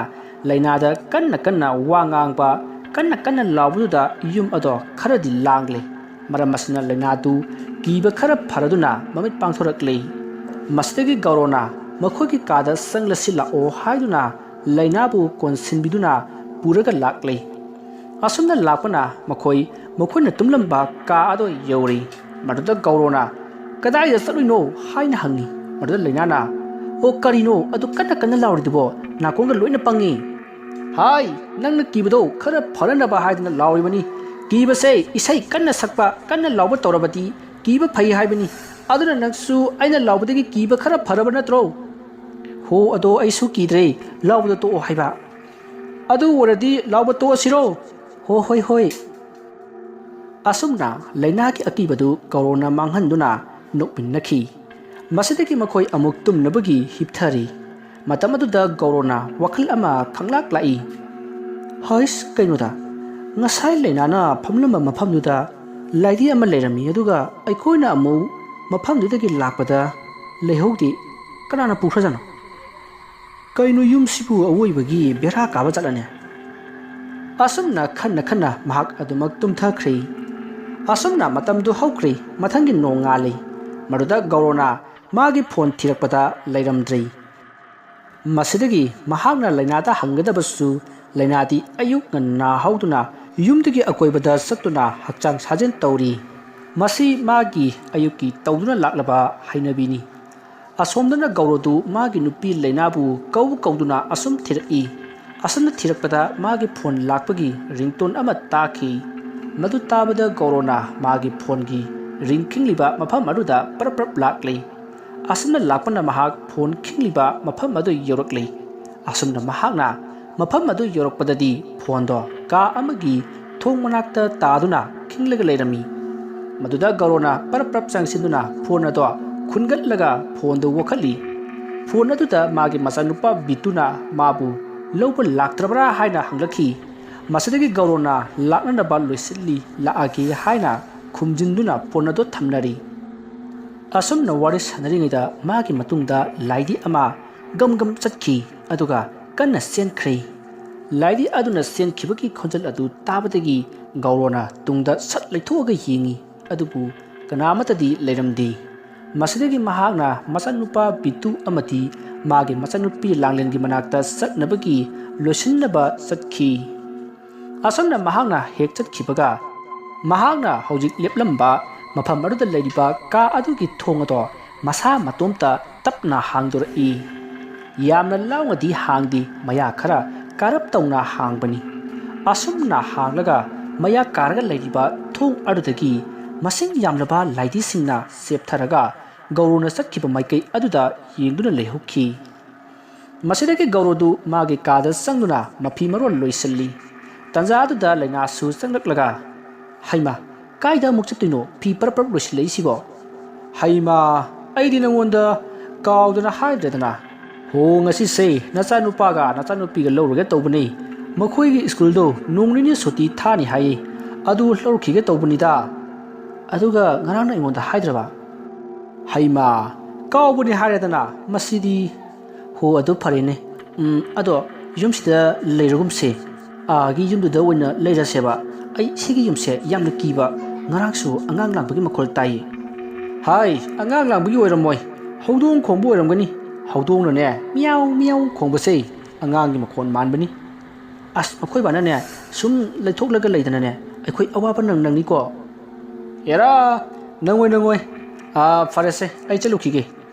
ꯂꯩꯅꯥꯗ ꯀꯟꯅ ꯀꯟꯅ ꯋꯥ ꯉꯥꯡꯕ, ꯀꯟꯅ ꯀꯟꯅ ꯂꯥꯎꯕꯗꯨꯗ ꯌꯨꯝ ꯑꯗꯣ ꯈꯔꯗꯤ ꯂꯥꯡꯂꯦ꯫ ꯃꯔꯝ ꯑꯁꯤꯅ ꯂꯩꯅꯥꯗꯨ ꯀꯤꯕ ꯈꯔ ꯐꯔꯗꯨꯅ ꯃꯃꯤꯠ ꯄꯥꯡꯊꯣꯔꯛꯂꯦ꯫ ꯃꯁꯤꯗꯒꯤ ꯒꯧꯔꯣꯅ ꯃꯈꯣꯏꯒꯤ ꯀꯥꯗ ꯆꯪꯂꯁꯤ ꯂꯥꯛꯑꯣ ꯍꯥꯏꯗꯨꯅ ꯂꯩꯅꯥꯕꯨ ꯀꯣꯟꯁꯤꯟꯕꯤꯗꯨꯅ ꯄꯨꯔꯒ ꯂꯥꯛꯂꯦ꯫ ꯑꯁꯨꯝꯅ ꯂꯥꯛꯄꯅ ꯃꯈꯣꯏ ꯃꯈꯣꯏꯅ ꯇꯨꯝꯂꯝꯕ ꯀꯥ ꯑꯗꯨ ꯌꯧꯔꯦ꯫ ꯃꯗꯨꯗ ꯒꯧꯔꯣꯅ, "ꯀꯗꯥꯏꯗ ꯆꯠꯂꯨꯏꯅꯣ?" ꯍꯥꯏꯅ ꯍꯪꯉꯤ꯫ ꯃꯗꯨꯗ ꯂꯩꯅꯥꯅ, "ꯑꯣ, ꯀꯔꯤꯅꯣ ꯑꯗꯨ ꯀꯟꯅ ꯀꯟꯅ ꯂꯥꯎꯔꯤꯗꯨꯕꯣ? ꯅꯥꯀꯣꯡꯒ ꯂꯣꯏꯅ ꯄꯪꯉꯤ꯫" "ꯍꯥꯏ, ꯅꯪꯅ ꯀꯤꯕꯗꯣ ꯈꯔ ꯐꯅꯅꯕ ꯍꯥꯏꯗꯅ ꯂꯥꯎꯔꯤꯕꯅꯤ꯫ ꯀꯤꯕꯁꯦ ꯏꯁꯩ ꯀꯟꯅ ꯁꯛꯄ, ꯀꯟꯅ ꯂꯥꯎꯕ ꯇꯧꯔꯕꯗꯤ ꯀꯤꯕ ꯐꯩ ꯍꯥꯏꯕꯅꯤ꯫ ꯑꯗꯨꯅ ꯅꯪꯁꯨ ꯑꯩꯅ ꯂꯥꯎꯕꯗꯒꯤ ꯀꯤꯕ ꯈꯔ ꯐꯔꯕ ꯅꯠꯇ꯭ꯔꯣ?" "ꯍꯣ, ꯑꯗꯣ ꯑꯩꯁꯨ ꯀꯤꯗ꯭ꯔꯦ, ꯂꯥꯎꯕꯗꯣ ꯇꯣꯛꯑꯣ ꯍꯥꯏꯕ꯫" "ꯑꯗꯨ ꯑꯣꯏꯔꯗꯤ ꯂꯥꯎꯕ ꯇꯣꯛꯑꯁꯤꯔꯣ?" "ꯍꯣ, ꯍꯣꯏ, ꯍꯣꯏ꯫" ꯑꯁꯨꯝꯅ ꯂꯩꯅꯥꯒꯤ ꯑꯀꯤꯕꯗꯨ ꯒꯧꯔꯣꯅ ꯃꯥꯡꯍꯟꯗꯨꯅ ꯅꯣꯛꯃꯤꯟꯅꯈꯤ꯫ ꯃꯁꯤꯗꯒꯤ ꯃꯈꯣꯏ ꯑꯃꯨꯛ ꯇꯨꯝꯅꯕꯒꯤ ꯍꯤꯞꯊꯔꯤ꯫ ꯃꯇꯝ ꯑꯗꯨꯗ ꯒꯧꯔꯣꯅ ꯋꯥꯈꯜ ꯑꯃ ꯈꯪꯂꯥꯛ ꯂꯥꯛꯏ꯫ "ꯍꯩꯁ, ꯀꯩꯅꯣꯗ, ꯉꯁꯥꯏ ꯂꯩꯅꯥꯅ ꯐꯝꯂꯝꯕ ꯃꯐꯝꯗꯨꯗ ꯂꯥꯏꯙꯤ ꯑꯃ ꯂꯩꯔꯝꯃꯤ, ꯑꯗꯨꯒ ꯑꯩꯈꯣꯏꯅ ꯑꯃꯨꯛ ꯃꯐꯝꯗꯨꯗꯒꯤ ꯂꯥꯛꯄꯗ ꯂꯩꯍꯧꯗꯦ꯫ ꯀꯅꯥꯅ ꯄꯨꯈ꯭ꯔꯖꯥꯠꯅꯣ? ꯀꯩꯅꯣ, ꯌꯨꯝꯁꯤꯕꯨ ꯑꯋꯣꯏꯕꯒꯤ ꯕꯦꯔꯥ ꯀꯥꯕ ꯖꯥꯠꯂꯅꯦ?" ꯑꯁꯨꯝꯅ ꯈꯟꯅ ꯈꯟꯅ ꯃꯍꯥꯛ ꯑꯗꯨꯃꯛ ꯇꯨꯝꯊꯈ꯭ꯔꯦ꯫ ꯑꯁꯨꯝꯅ ꯃꯇꯝꯗꯨ ꯍꯧꯈ꯭ꯔꯦ꯫ ꯃꯊꯪꯒꯤ ꯅꯣꯡꯉꯥꯜꯂꯤ꯫ ꯃꯗꯨꯗ ꯒꯧꯔꯣꯅ ꯃꯥꯒꯤ ꯐꯣꯟ ꯊꯤꯔꯛꯄꯗ ꯂꯩꯔꯝꯗ꯭ꯔꯦ꯫ ꯃꯁꯤꯗꯒꯤ ꯃꯍꯥꯛꯅ ꯂꯩꯅꯥꯗ ꯍꯪꯒꯗꯕꯁꯨ, ꯂꯩꯅꯥꯗꯤ ꯑꯌꯨꯛ ꯉꯟꯅ ꯍꯧꯗꯨꯅ ꯌꯨꯝꯗꯨꯒꯤ ꯑꯀꯣꯏꯕꯗ ꯆꯠꯇꯨꯅ ꯍꯛꯆꯥꯡ ꯁꯥꯖꯦꯜ ꯇꯧꯔꯤ꯫ ꯃꯁꯤ ꯃꯥꯒꯤ ꯑꯌꯨꯛꯀꯤ ꯇꯧꯗꯨꯅ ꯂꯥꯛꯂꯕ ꯍꯩꯅꯕꯤꯅꯤ꯫ ꯑꯁꯣꯝꯗꯅ ꯒꯧꯔꯣꯗꯨ ꯃꯥꯒꯤ ꯅꯨꯄꯤ ꯂꯩꯅꯥꯕꯨ ꯀꯧ ꯀꯧꯗꯨꯅ ꯑꯁꯨꯝ ꯊꯤꯔꯛꯏ꯫ ꯑꯁꯨꯝꯅ ꯊꯤꯔꯛꯄꯗ ꯃꯥꯒꯤ ꯐꯣꯟ ꯂꯥꯛꯄꯒꯤ ꯔꯤꯡꯇꯣꯟ ꯑꯃ ꯇꯥꯈꯤ꯫ ꯃꯗꯨ ꯇꯥꯕꯗ ꯒꯧꯔꯣꯅ ꯃꯥꯒꯤ ꯐꯣꯟꯒꯤ ꯔꯤꯡ ꯈꯤꯡꯂꯤꯕ ꯃꯐꯝ ꯑꯗꯨꯗ ꯄ꯭ꯔꯞ ꯄ꯭ꯔꯞ ꯂꯥꯛꯂꯤ꯫ ꯑꯁꯨꯝꯅ ꯂꯥꯛꯄꯅ ꯃꯍꯥꯛ ꯐꯣꯟ ꯈꯤꯡꯂꯤꯕ ꯃꯐꯝ ꯑꯗꯨ ꯌꯧꯔꯛꯂꯤ꯫ ꯑꯁꯨꯝꯅ ꯃꯍꯥꯛꯅ ꯃꯐꯝ ꯑꯗꯨ ꯌꯧꯔꯛꯄꯗꯗꯤ ꯐꯣꯟꯗꯣ ꯀꯥ ꯑꯃꯒꯤ ꯊꯣꯡ ꯃꯅꯥꯛꯇ ꯇꯥꯗꯨꯅ ꯈꯤꯡꯂꯒ ꯂꯩꯔꯝꯃꯤ꯫ ꯃꯗꯨꯗ ꯒꯧꯔꯣꯅ ꯄꯔꯞ ꯄꯔꯞ ꯆꯪꯁꯤꯟꯗꯨꯅ ꯐꯣꯟ ꯑꯗꯣ ꯈꯨꯟꯒꯠꯂꯒ ꯐꯣꯟꯗꯨ ꯑꯣꯈꯠꯂꯤ꯫ ꯐꯣꯟ ꯑꯗꯨꯗ ꯃꯥꯒꯤ ꯃꯆꯥꯅꯨꯄꯥ ꯕꯤꯇꯨꯅ ꯃꯥꯕꯨ ꯂꯧꯕ ꯂꯥꯛꯇ꯭ꯔꯕ꯭ꯔꯥ ꯍꯥꯏꯅ ꯍꯪꯂꯛꯈꯤ꯫ ꯃꯁꯤꯗꯒꯤ ꯒꯧꯔꯣꯅ ꯂꯥꯛꯅꯅꯕ ꯂꯣꯏꯁꯤꯜꯂꯤ, ꯂꯥꯛꯑꯒꯦ ꯍꯥꯏꯅ ꯈꯨꯝꯖꯤꯟꯗꯨꯅ ꯐꯣꯟ ꯑꯗꯨ ꯊꯝꯅꯔꯤ꯫ ꯑꯁꯨꯝꯅ ꯋꯥꯔꯤ ꯁꯥꯟꯅꯔꯤꯉꯩꯗ ꯃꯥꯒꯤ ꯃꯇꯨꯡꯗ ꯂꯥꯏꯗꯤ ꯑꯃ ꯒꯝ ꯒꯝ ꯆꯠꯈꯤ, ꯑꯗꯨꯒ ꯀꯟꯅ ꯆꯦꯟꯈ꯭ꯔꯦ꯫ ꯂꯥꯏꯗꯤ ꯑꯗꯨꯅ ꯆꯦꯟꯈꯤꯕꯒꯤ ꯈꯣꯟꯖꯦꯜ ꯑꯗꯨ ꯇꯥꯕꯗꯒꯤ ꯒꯧꯔꯣꯅ ꯇꯨꯡꯗ ꯁꯠ ꯂꯩꯊꯣꯛꯑꯒ ꯌꯦꯡꯉꯤ, ꯑꯗꯨꯕꯨ ꯀꯅꯥ ꯑꯃꯠꯇꯗꯤ ꯂꯩꯔꯝꯗꯦ꯫ ꯃꯁꯤꯗꯒꯤ ꯃꯍꯥꯛꯅ ꯃꯆꯥꯅꯨꯄꯥ ꯕꯤꯇꯨ ꯑꯃꯗꯤ ꯃꯥꯒꯤ ꯃꯆꯥꯅꯨꯄꯤ ꯂꯥꯡꯂꯦꯟꯒꯤ ꯃꯅꯥꯛꯇ ꯆꯠꯅꯕꯒꯤ ꯂꯣꯏꯁꯤꯟꯅꯕ ꯆꯠꯈꯤ꯫ ꯑꯁꯨꯝꯅ ꯃꯍꯥꯛꯅ ꯍꯦꯛ ꯆꯠꯈꯤꯕꯒ, ꯃꯍꯥꯛꯅ ꯍꯧꯖꯤꯛ ꯂꯦꯞꯂꯝꯕ ꯃꯐꯝ ꯑꯗꯨꯗ ꯂꯩꯔꯤꯕ ꯀꯥ ꯑꯗꯨꯒꯤ ꯊꯣꯡ ꯑꯗꯣ ꯃꯁꯥ ꯃꯇꯣꯝꯇ ꯇꯞꯅ ꯍꯥꯡꯗꯣꯔꯛꯏ꯫ ꯌꯥꯝꯅ ꯂꯥꯎꯅꯗꯤ ꯍꯥꯡꯗꯦ, ꯃꯌꯥ ꯈꯔ ꯀꯥꯔꯞ ꯇꯧꯅ ꯍꯥꯡꯕꯅꯤ꯫ ꯑꯁꯨꯝꯅ ꯍꯥꯡꯂꯒ ꯃꯌꯥ ꯀꯥꯔꯒ ꯂꯩꯔꯤꯕ ꯊꯣꯡ ꯑꯗꯨꯗꯒꯤ ꯃꯁꯤꯡ ꯌꯥꯝꯂꯕ ꯂꯥꯏꯙꯤꯁꯤꯡꯅ ꯆꯦꯞꯊꯔꯒ ꯒꯧꯔꯣꯅ ꯆꯠꯈꯤꯕ ꯃꯥꯏꯀꯩ ꯑꯗꯨꯗ ꯌꯦꯡꯗꯨꯅ ꯂꯩꯍꯧꯈꯤ꯫ ꯃꯁꯤꯗꯒꯤ ꯒꯧꯔꯣꯗꯨ ꯃꯥꯒꯤ ꯀꯥꯗ ꯆꯪꯗꯨꯅ ꯃꯐꯤ ꯃꯔꯣꯜ ꯂꯣꯏꯁꯤꯜꯂꯤ꯫ ꯇꯟꯖꯥ ꯑꯗꯨꯗ ꯂꯩꯅꯥꯁꯨ ꯆꯪꯂꯛꯂꯒ, "ꯍꯩꯃꯥ, ꯀꯥꯏꯗ ꯑꯃꯨꯛ ꯆꯠꯇꯣꯏꯅꯣ? ꯐꯤ ꯄꯔꯞ ꯄꯔꯞ ꯂꯣꯏꯁꯤꯜꯂꯛꯏꯁꯤꯕꯣ?" "ꯍꯩꯃꯥ, ꯑꯩꯗꯤ ꯅꯪꯉꯣꯟꯗ ꯀꯥꯎꯗꯅ ꯍꯥꯏꯗ꯭ꯔꯦꯗꯅ꯫ ꯍꯣ, ꯉꯁꯤꯁꯦ ꯅꯆꯥꯅꯨꯄꯥꯒ ꯅꯆꯥꯅꯨꯄꯤꯒ ꯂꯧꯔꯨꯒꯦ ꯇꯧꯕꯅꯤ꯫ ꯃꯈꯣꯏꯒꯤ ꯁ꯭ꯀꯨꯜꯗꯣ ꯅꯣꯡ ꯅꯤꯅꯤ ꯁꯨꯇꯤ ꯊꯥꯅꯤ ꯍꯥꯏꯌꯦ꯫ ꯑꯗꯨ ꯂꯧꯔꯨꯈꯤꯒꯦ ꯇꯧꯕꯅꯤꯗ꯫ ꯑꯗꯨꯒ ꯉꯔꯥꯡꯅ ꯑꯩꯉꯣꯟꯗ ꯍꯥꯏꯗ꯭ꯔꯕ?" "ꯍꯩꯃꯥ, ꯀꯥꯎꯕꯅꯤ ꯍꯥꯏꯔꯦꯗꯅ꯫ ꯃꯁꯤꯗꯤ꯫ ꯍꯣ, ꯑꯗꯨ ꯐꯔꯦꯅꯦ꯫ ꯎꯝ, ꯑꯗꯣ ꯌꯨꯝꯁꯤꯗ ꯂꯩꯔꯒꯨꯝꯁꯦ꯫ ꯑꯥꯒꯤ ꯌꯨꯝꯗꯨꯗ ꯑꯣꯏꯅ ꯂꯩꯔꯁꯦꯕ꯫ ꯑꯩ ꯁꯤꯒꯤ ꯌꯨꯝꯁꯦ ꯌꯥꯝꯅ ꯀꯤꯕ꯫ ꯉꯔꯥꯡꯁꯨ ꯑꯉꯥꯡ ꯂꯥꯡꯕꯒꯤ ꯃꯈꯣꯜ ꯇꯥꯏꯌꯦ꯫" "ꯍꯥꯏ, ꯑꯉꯥꯡ ꯂꯥꯡꯕꯒꯤ ꯑꯣꯏꯔꯝꯃꯣꯏ꯫ ꯍꯧꯗꯣꯡ ꯈꯣꯡꯕ ꯑꯣꯏꯔꯝꯒꯅꯤ꯫ ꯍꯧꯗꯣꯡꯅꯅꯦ ꯃꯤꯌꯥꯎ ꯃꯤꯌꯥꯎ ꯈꯣꯡꯕꯁꯦ ꯑꯉꯥꯡꯒꯤ ꯃꯈꯣꯜ ꯃꯥꯟꯕꯅꯤ꯫ ꯑꯁ, ꯃꯈꯣꯏ ꯕꯥꯅꯅꯦ ꯁꯨꯝ ꯂꯩꯊꯣꯛꯂꯒ ꯂꯩꯗꯅꯅꯦ ꯑꯩꯈꯣꯏ ꯑꯋꯥꯕ ꯅꯪ ꯅꯪꯅꯤꯀꯣ꯫" "ꯑꯦꯔꯥ, ꯅꯪꯉꯣꯏ, ꯅꯪꯉꯣꯏ꯫ ꯑꯥ, ꯐꯔꯦꯁꯦ, ꯑꯩ ꯆꯠꯂꯨꯈꯤꯒꯦ꯫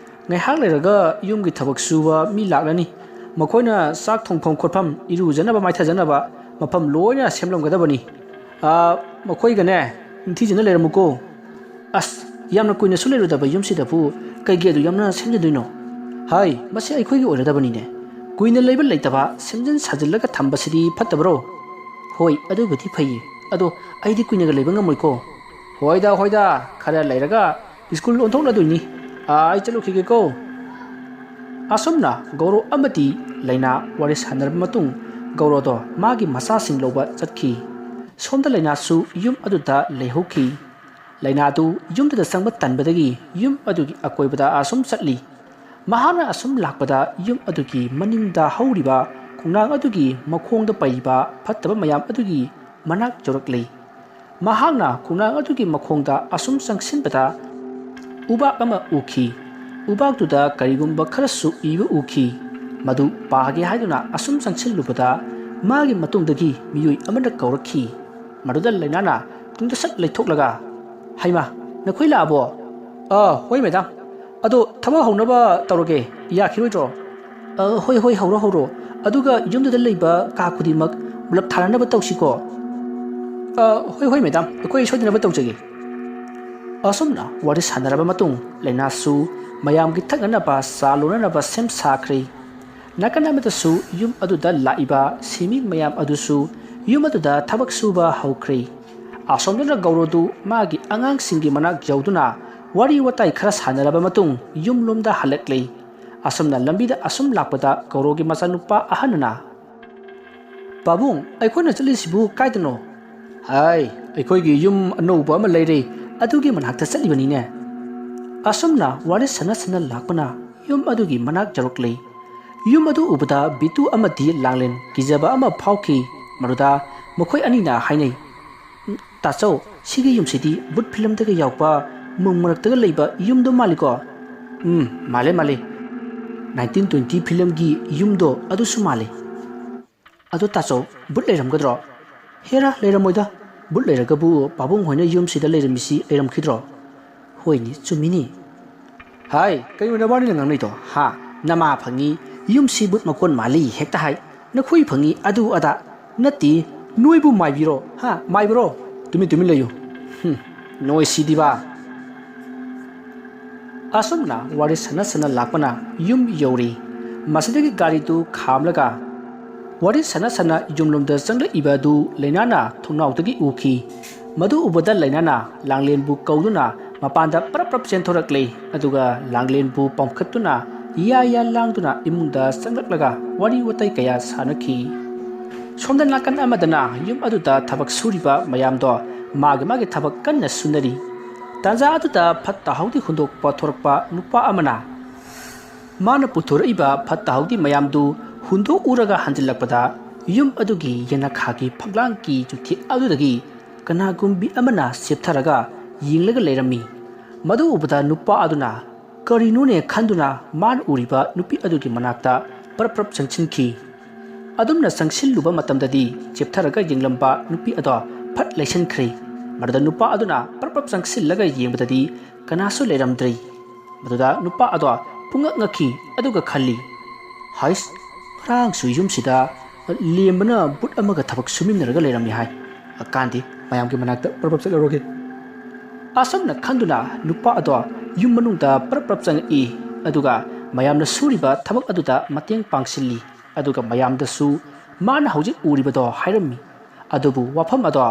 ꯉꯥꯏꯍꯥꯛ ꯂꯩꯔꯒ ꯌꯨꯝꯒꯤ ꯊꯕꯛ ꯁꯨꯕ ꯃꯤ ꯂꯥꯛꯂꯅꯤ꯫ ꯃꯈꯣꯏꯅ ꯆꯥꯛ ꯊꯣꯡꯐꯝ ꯈꯣꯠꯐꯝ, ꯏꯔꯨꯖꯅꯕ ꯃꯥꯏꯊꯖꯅꯕ ꯃꯐꯝ ꯂꯣꯏꯅ ꯁꯦꯝꯂꯝꯒꯗꯕꯅꯤ꯫ ꯑꯥ, ꯃꯈꯣꯏꯒꯅꯦ ꯅꯤꯡꯊꯤꯖꯅ ꯂꯩꯔꯝꯃꯨꯀꯣ꯫" "ꯑꯁ, ꯌꯥꯝꯅ ꯀꯨꯏꯅꯁꯨ ꯂꯩꯔꯨꯗꯕ ꯌꯨꯝꯁꯤꯗꯕꯨ ꯀꯩꯒꯤ ꯑꯗꯨ ꯌꯥꯝꯅ ꯁꯦꯝꯖꯗꯣꯏꯅꯣ? ꯍꯥꯏ, ꯃꯁꯤ ꯑꯩꯈꯣꯏꯒꯤ ꯑꯣꯏꯔꯗꯕꯅꯤꯅꯦ꯫ ꯀꯨꯏꯅ ꯂꯩꯕ ꯂꯩꯇꯕ ꯁꯦꯝꯖꯤꯟ ꯁꯥꯖꯤꯜꯂꯒ ꯊꯝꯕꯁꯤꯗꯤ ꯐꯠꯇꯕ꯭ꯔꯣ? ꯍꯣꯏ, ꯑꯗꯨꯕꯨꯗꯤ ꯐꯩꯌꯦ꯫ ꯑꯗꯣ ꯑꯩꯗꯤ ꯀꯨꯏꯅꯒ ꯂꯩꯕ ꯉꯝꯃꯣꯏꯀꯣ꯫ ꯍꯣꯏꯗ, ꯍꯣꯏꯗ, ꯈꯔ ꯂꯩꯔꯒ ꯁ꯭ꯀꯨꯜ ꯑꯣꯟꯊꯣꯛꯂꯗꯣꯏꯅꯤ꯫ ꯑꯥ, ꯑꯩ ꯆꯠꯂꯨꯈꯤꯒꯦꯀꯣ꯫ ꯑꯁꯨꯝꯅ ꯒꯧꯔꯣ ꯑꯃꯗꯤ ꯂꯩꯅꯥ ꯋꯥꯔꯤ ꯁꯥꯟꯅꯔꯕ ꯃꯇꯨꯡ, ꯒꯧꯔꯣꯗꯣ ꯃꯥꯒꯤ ꯃꯆꯥꯁꯤꯡ ꯂꯧꯕ ꯆꯠꯈꯤ꯫ ꯁꯣꯝꯗ ꯂꯩꯅꯥꯁꯨ ꯌꯨꯝ ꯑꯗꯨꯗ ꯂꯩꯍꯧꯈꯤ꯫ ꯂꯩꯅꯥꯗꯨ ꯌꯨꯝꯗꯨꯗ ꯆꯪꯕ ꯇꯟꯕꯗꯒꯤ ꯌꯨꯝ ꯑꯗꯨꯒꯤ ꯑꯀꯣꯏꯕꯗ ꯑꯁꯨꯝ ꯆꯠꯂꯤ꯫ ꯃꯍꯥꯛꯅ ꯑꯁꯨꯝ ꯂꯥꯛꯄꯗ ꯌꯨꯝ ꯑꯗꯨꯒꯤ ꯃꯅꯤꯡꯗ ꯍꯧꯔꯤꯕ ꯈꯣꯡꯅꯥꯡ ꯑꯗꯨꯒꯤ ꯃꯈꯣꯡꯗ ꯄꯩꯔꯤꯕ ꯐꯠꯇꯕ ꯃꯌꯥꯝ ꯑꯗꯨꯒꯤ ꯃꯅꯥꯛ ꯌꯧꯔꯛꯂꯤ꯫ ꯃꯍꯥꯛꯅ ꯈꯣꯡꯅꯥꯡ ꯑꯗꯨꯒꯤ ꯃꯈꯣꯡꯗ ꯑꯁꯨꯝ ꯆꯪꯁꯤꯟꯕꯗ ꯎꯕꯥꯛ ꯑꯃ ꯎꯈꯤ꯫ ꯎꯕꯥꯛꯇꯨꯗ ꯀꯔꯤꯒꯨꯝꯕ ꯈꯔꯁꯨ ꯏꯕ ꯎꯈꯤ꯫ ꯃꯗꯨ ꯄꯥꯒꯦ ꯍꯥꯏꯗꯨꯅ ꯑꯁꯨꯝ ꯆꯪꯁꯤꯜꯂꯨꯕꯗ ꯃꯥꯒꯤ ꯃꯇꯨꯡꯗꯒꯤ ꯃꯤꯑꯣꯏ ꯑꯃꯅ ꯀꯧꯔꯛꯈꯤ꯫ ꯃꯗꯨꯗ ꯂꯩꯅꯥꯅ ꯇꯨꯡꯗ ꯁꯠ ꯂꯩꯊꯣꯛꯂꯒ, "ꯍꯩꯃꯥ, ꯅꯈꯣꯏ ꯂꯥꯛꯑꯕꯣ? ꯑꯥ, ꯍꯣꯏ ꯃꯦꯗꯥꯝ꯫ ꯑꯗꯣ ꯊꯕꯛ ꯍꯧꯅꯕ ꯇꯧꯔꯒꯦ, ꯌꯥꯈꯤꯔꯣꯏꯗ꯭ꯔꯣ?" "ꯑ, ꯍꯣꯏ, ꯍꯣꯏ, ꯍꯧꯔꯣ, ꯍꯧꯔꯣ꯫ ꯑꯗꯨꯒ ꯌꯨꯝꯗꯨꯗ ꯂꯩꯕ ꯀꯥ ꯈꯨꯗꯤꯡꯃꯛ ꯕ꯭ꯂꯕ ꯊꯥꯅꯅꯕ ꯇꯧꯁꯤꯀꯣ?" "ꯑ, ꯍꯣꯏ, ꯍꯣꯏ ꯃꯦꯗꯥꯝ, ꯑꯩꯈꯣꯏ ꯁꯣꯏꯗꯅꯕ ꯇꯧꯖꯒꯦ꯫" ꯑꯁꯨꯝꯅ ꯋꯥꯔꯤ ꯁꯥꯟꯅꯔꯕ ꯃꯇꯨꯡ ꯂꯩꯅꯥꯁꯨ ꯃꯌꯥꯝꯒꯤ ꯊꯛꯅꯅꯕ ꯆꯥ ꯂꯣꯟꯅꯅꯕ ꯁꯦꯝ ꯁꯥꯈ꯭ꯔꯦ꯫ ꯅꯥꯀꯟ ꯑꯃꯗꯁꯨ ꯌꯨꯝ ꯑꯗꯨꯗ ꯂꯥꯛꯏꯕ ꯁꯤꯃꯤ ꯃꯌꯥꯝ ꯑꯗꯨꯁꯨ ꯌꯨꯝ ꯑꯗꯨꯗ ꯊꯕꯛ ꯁꯨꯕ ꯍꯧꯈ꯭ꯔꯦ꯫ ꯑꯁꯣꯝꯗꯅ ꯒꯧꯔꯣꯗꯨ ꯃꯥꯒꯤ ꯑꯉꯥꯡꯁꯤꯡꯒꯤ ꯃꯅꯥꯛ ꯌꯧꯗꯨꯅ ꯋꯥꯔꯤ ꯋꯥꯇꯥꯏ ꯈꯔ ꯁꯥꯟꯅꯔꯕ ꯃꯇꯨꯡ ꯌꯨꯝꯂꯣꯝꯗ ꯍꯜꯂꯛꯂꯦ꯫ ꯑꯁꯨꯝꯅ ꯂꯝꯕꯤꯗ ꯑꯁꯨꯝ ꯂꯥꯛꯄꯗ ꯒꯧꯔꯣꯒꯤ ꯃꯆꯥꯅꯨꯄꯥ ꯑꯍꯟꯅ, "ꯄꯥꯕꯨꯡ, ꯑꯩꯈꯣꯏꯅ ꯆꯠꯂꯤꯁꯤꯕꯨ ꯀꯥꯏꯗꯅꯣ?" "ꯍꯥꯏ, ꯑꯩꯈꯣꯏꯒꯤ ꯌꯨꯝ ꯑꯅꯧꯕ ꯑꯃ ꯂꯩꯔꯦ, ꯑꯗꯨꯒꯤ ꯃꯅꯥꯛꯇ ꯆꯠꯂꯤꯕꯅꯤꯅꯦ꯫" ꯑꯁꯨꯝꯅ ꯋꯥꯔꯤ ꯁꯥꯟꯅ ꯁꯥꯟꯅ ꯂꯥꯛꯄꯅ ꯌꯨꯝ ꯑꯗꯨꯒꯤ ꯃꯅꯥꯛ ꯌꯧꯔꯛꯂꯦ꯫ ꯌꯨꯝ ꯑꯗꯨ ꯎꯕꯗ ꯕꯤꯇꯨ ꯑꯃꯗꯤ ꯂꯥꯡꯂꯦꯟ ꯀꯤꯖꯕ ꯑꯃ ꯐꯥꯎꯈꯤ꯫ ꯃꯗꯨꯗ ꯃꯈꯣꯏ ꯑꯅꯤꯅ ꯍꯥꯏꯅꯩ, "ꯇꯥꯆꯧ, ꯁꯤꯒꯤ ꯌꯨꯝꯁꯤꯗꯤ ꯚꯨꯠ ꯐꯤꯂꯝꯗꯒ ꯌꯥꯎꯕ ꯃꯨꯡ ꯃꯔꯛꯇꯒ ꯂꯩꯕ ꯌꯨꯝꯗꯣ ꯃꯥꯜꯂꯤꯀꯣ?" "ꯎꯝ, ꯃꯥꯜꯂꯦ, ꯃꯥꯜꯂꯦ꯫ ꯅꯥꯏꯟꯇꯤꯟ ꯇ꯭ꯋꯦꯟꯇꯤ ꯐꯤꯂꯝꯒꯤ ꯌꯨꯝꯗꯣ ꯑꯗꯨꯁꯨ ꯃꯥꯜꯂꯤ꯫ ꯑꯗꯣ ꯇꯥꯆꯧ, ꯚꯨꯠ ꯂꯩꯔꯝꯒꯗ꯭ꯔꯣ?" "ꯍꯦꯔꯥ, ꯂꯩꯔꯝꯃꯣꯏꯗ꯫ ꯚꯨꯠ ꯂꯩꯔꯒꯕꯨ ꯄꯥꯕꯨꯡ ꯍꯣꯏꯅ ꯌꯨꯝꯁꯤꯗ ꯂꯩꯔꯝꯃꯤꯁꯤ ꯂꯩꯔꯝꯈꯤꯗ꯭ꯔꯣ?" "ꯍꯣꯏꯅꯦ, ꯆꯨꯝꯃꯤꯅꯦ꯫" "ꯍꯥꯏ, ꯀꯩꯅꯣ ꯅꯕꯥꯅꯤꯅ ꯉꯥꯡꯅꯩꯗꯣ, ꯍꯥ? ꯅꯃꯥ ꯐꯪꯉꯤ, ꯌꯨꯝꯁꯤ ꯚꯨꯠ ꯃꯀꯣꯟ ꯃꯥꯜꯂꯤ ꯍꯦꯛꯇ ꯍꯥꯏ꯫ ꯅꯈꯣꯏ ꯐꯪꯉꯤ, ꯑꯗꯨ ꯑꯗꯥ꯫ ꯅꯠꯇꯦ, ꯅꯣꯏꯕꯨ ꯃꯥꯏꯕꯤꯔꯣ, ꯍꯥ? ꯃꯥꯏꯕꯔꯣ? ꯇꯨꯃꯤꯟ ꯇꯨꯃꯤꯟ ꯂꯩꯌꯨ꯫ ꯍꯨꯝ, ꯅꯣꯏ ꯁꯤꯗꯤꯕ꯫" ꯑꯁꯨꯝꯅ ꯋꯥꯔꯤ ꯁꯥꯟꯅ ꯁꯥꯟꯅ ꯂꯥꯛꯄꯅ ꯌꯨꯝ ꯌꯧꯔꯤ꯫ ꯃꯁꯤꯗꯒꯤ ꯒꯥꯔꯤꯗꯨ ꯈꯥꯝꯂꯒ ꯋꯥꯔꯤ ꯁꯥꯟꯅ ꯁꯥꯟꯅ ꯌꯨꯝꯂꯣꯝꯗ ꯆꯪꯂꯛꯏꯕ ꯑꯗꯨ ꯂꯩꯅꯥꯅ ꯊꯣꯡꯅꯥꯎꯗꯒꯤ ꯎꯈꯤ꯫ ꯃꯗꯨ ꯎꯕꯗ ꯂꯩꯅꯥꯅ ꯂꯥꯡꯂꯦꯟꯕꯨ ꯀꯧꯗꯨꯅ ꯃꯄꯥꯟꯗ ꯄꯔꯞ ꯄꯔꯞ ꯆꯦꯟꯊꯣꯔꯛꯂꯦ꯫ ꯑꯗꯨꯒ ꯂꯥꯡꯂꯦꯟꯕꯨ ꯄꯥꯝꯈꯠꯇꯨꯅ ꯌꯥ ꯌꯥ ꯂꯥꯡꯗꯨꯅ ꯏꯃꯨꯡꯗ ꯆꯪꯂꯛꯂꯒ ꯋꯥꯔꯤ ꯋꯥꯇꯥꯏ ꯀꯌꯥ ꯁꯥꯟꯅꯈꯤ꯫ ꯁꯣꯝꯗ ꯅꯥꯀꯟ ꯑꯃꯗꯅ ꯌꯨꯝ ꯑꯗꯨꯗ ꯊꯕꯛ ꯁꯨꯔꯤꯕ ꯃꯌꯥꯝꯗꯣ ꯃꯥꯒꯤ ꯃꯥꯒꯤ ꯊꯕꯛ ꯀꯟꯅ ꯁꯨꯅꯔꯤ꯫ ꯇꯥꯟꯖꯥ ꯑꯗꯨꯗ ꯐꯠꯇ ꯍꯥꯎꯗꯤ ꯍꯨꯟꯗꯣꯛꯄ ꯊꯣꯔꯛꯄ ꯅꯨꯄꯥ ꯑꯃꯅ ꯃꯥꯅ ꯄꯨꯊꯣꯔꯛꯏꯕ ꯐꯠꯇ ꯍꯥꯎꯗꯤ ꯃꯌꯥꯝꯗꯨ ꯍꯨꯟꯗꯣꯛꯎꯔꯒ ꯍꯟꯖꯤꯜꯂꯛꯄꯗ, ꯌꯨꯝ ꯑꯗꯨꯒꯤ ꯌꯦꯅꯈꯥꯒꯤ ꯐꯛꯂꯥꯡꯒꯤ ꯆꯨꯊꯦꯛ ꯑꯗꯨꯗꯒꯤ ꯀꯅꯥꯒꯨꯝꯕꯤ ꯑꯃꯅ ꯆꯦꯞꯊꯔꯒ ꯌꯦꯡꯂꯒ ꯂꯩꯔꯝꯃꯤ꯫ ꯃꯗꯨ ꯎꯕꯗ ꯅꯨꯄꯥ ꯑꯗꯨꯅ ꯀꯔꯤꯅꯣꯅꯦ ꯈꯟꯗꯨꯅ ꯃꯥꯅ ꯎꯔꯤꯕ ꯅꯨꯄꯤ ꯑꯗꯨꯒꯤ ꯃꯅꯥꯛꯇ ꯄꯔꯞ ꯄꯔꯞ ꯆꯪꯁꯤꯟꯈꯤ꯫ ꯑꯗꯨꯝꯅ ꯆꯪꯁꯤꯜꯂꯨꯕ ꯃꯇꯝꯗꯗꯤ ꯆꯦꯞꯊꯔꯒ ꯌꯦꯡꯂꯝꯕ ꯅꯨꯄꯤ ꯑꯗꯣ ꯐꯠ ꯂꯩꯁꯤꯟꯈ꯭ꯔꯦ꯫ ꯃꯗꯨꯗ ꯅꯨꯄꯥ ꯑꯗꯨꯅ ꯄꯔꯞ ꯄꯔꯞ ꯆꯪꯁꯤꯜꯂꯒ ꯌꯦꯡꯕꯗꯗꯤ ꯀꯅꯥꯁꯨ ꯂꯩꯔꯝꯗ꯭ꯔꯦ꯫ ꯃꯗꯨꯗ ꯅꯨꯄꯥ ꯑꯗꯣ ꯄꯨꯡꯉꯛ ꯉꯛꯈꯤ, ꯑꯗꯨꯒ ꯈꯜꯂꯤ, "ꯍꯩꯁ, ꯉꯔꯥꯡꯁꯨ ꯌꯨꯝꯁꯤꯗ ꯂꯦꯝꯕꯅ ꯕꯨꯠ ꯑꯃꯒ ꯊꯕꯛ ꯁꯨꯃꯤꯟꯅꯔꯒ ꯂꯩꯔꯝꯃꯤ ꯍꯥꯏ꯫ ꯀꯥꯟꯗꯦ, ꯃꯌꯥꯝꯒꯤ ꯃꯅꯥꯛꯇ ꯄꯔꯞ ꯄꯔꯞ ꯆꯠꯂꯔꯣꯏꯒꯦ"꯫ ꯑꯁꯨꯝꯅ ꯈꯟꯗꯨꯅ ꯅꯨꯄꯥ ꯑꯗꯣ ꯌꯨꯝ ꯃꯅꯨꯡꯗ ꯄꯔꯞ ꯄꯔꯞ ꯆꯪꯉꯛꯏ꯫ ꯑꯗꯨꯒ ꯃꯌꯥꯝꯅ ꯁꯨꯔꯤꯕ ꯊꯕꯛ ꯑꯗꯨꯗ ꯃꯇꯦꯡ ꯄꯥꯡꯁꯤꯜꯂꯤ꯫ ꯑꯗꯨꯒ ꯃꯌꯥꯝꯗꯁꯨ ꯃꯥꯅ ꯍꯧꯖꯤꯛ ꯎꯔꯤꯕꯗꯣ ꯍꯥꯏꯔꯝꯃꯤ꯫ ꯑꯗꯨꯕꯨ ꯋꯥꯐꯝ ꯑꯗꯣ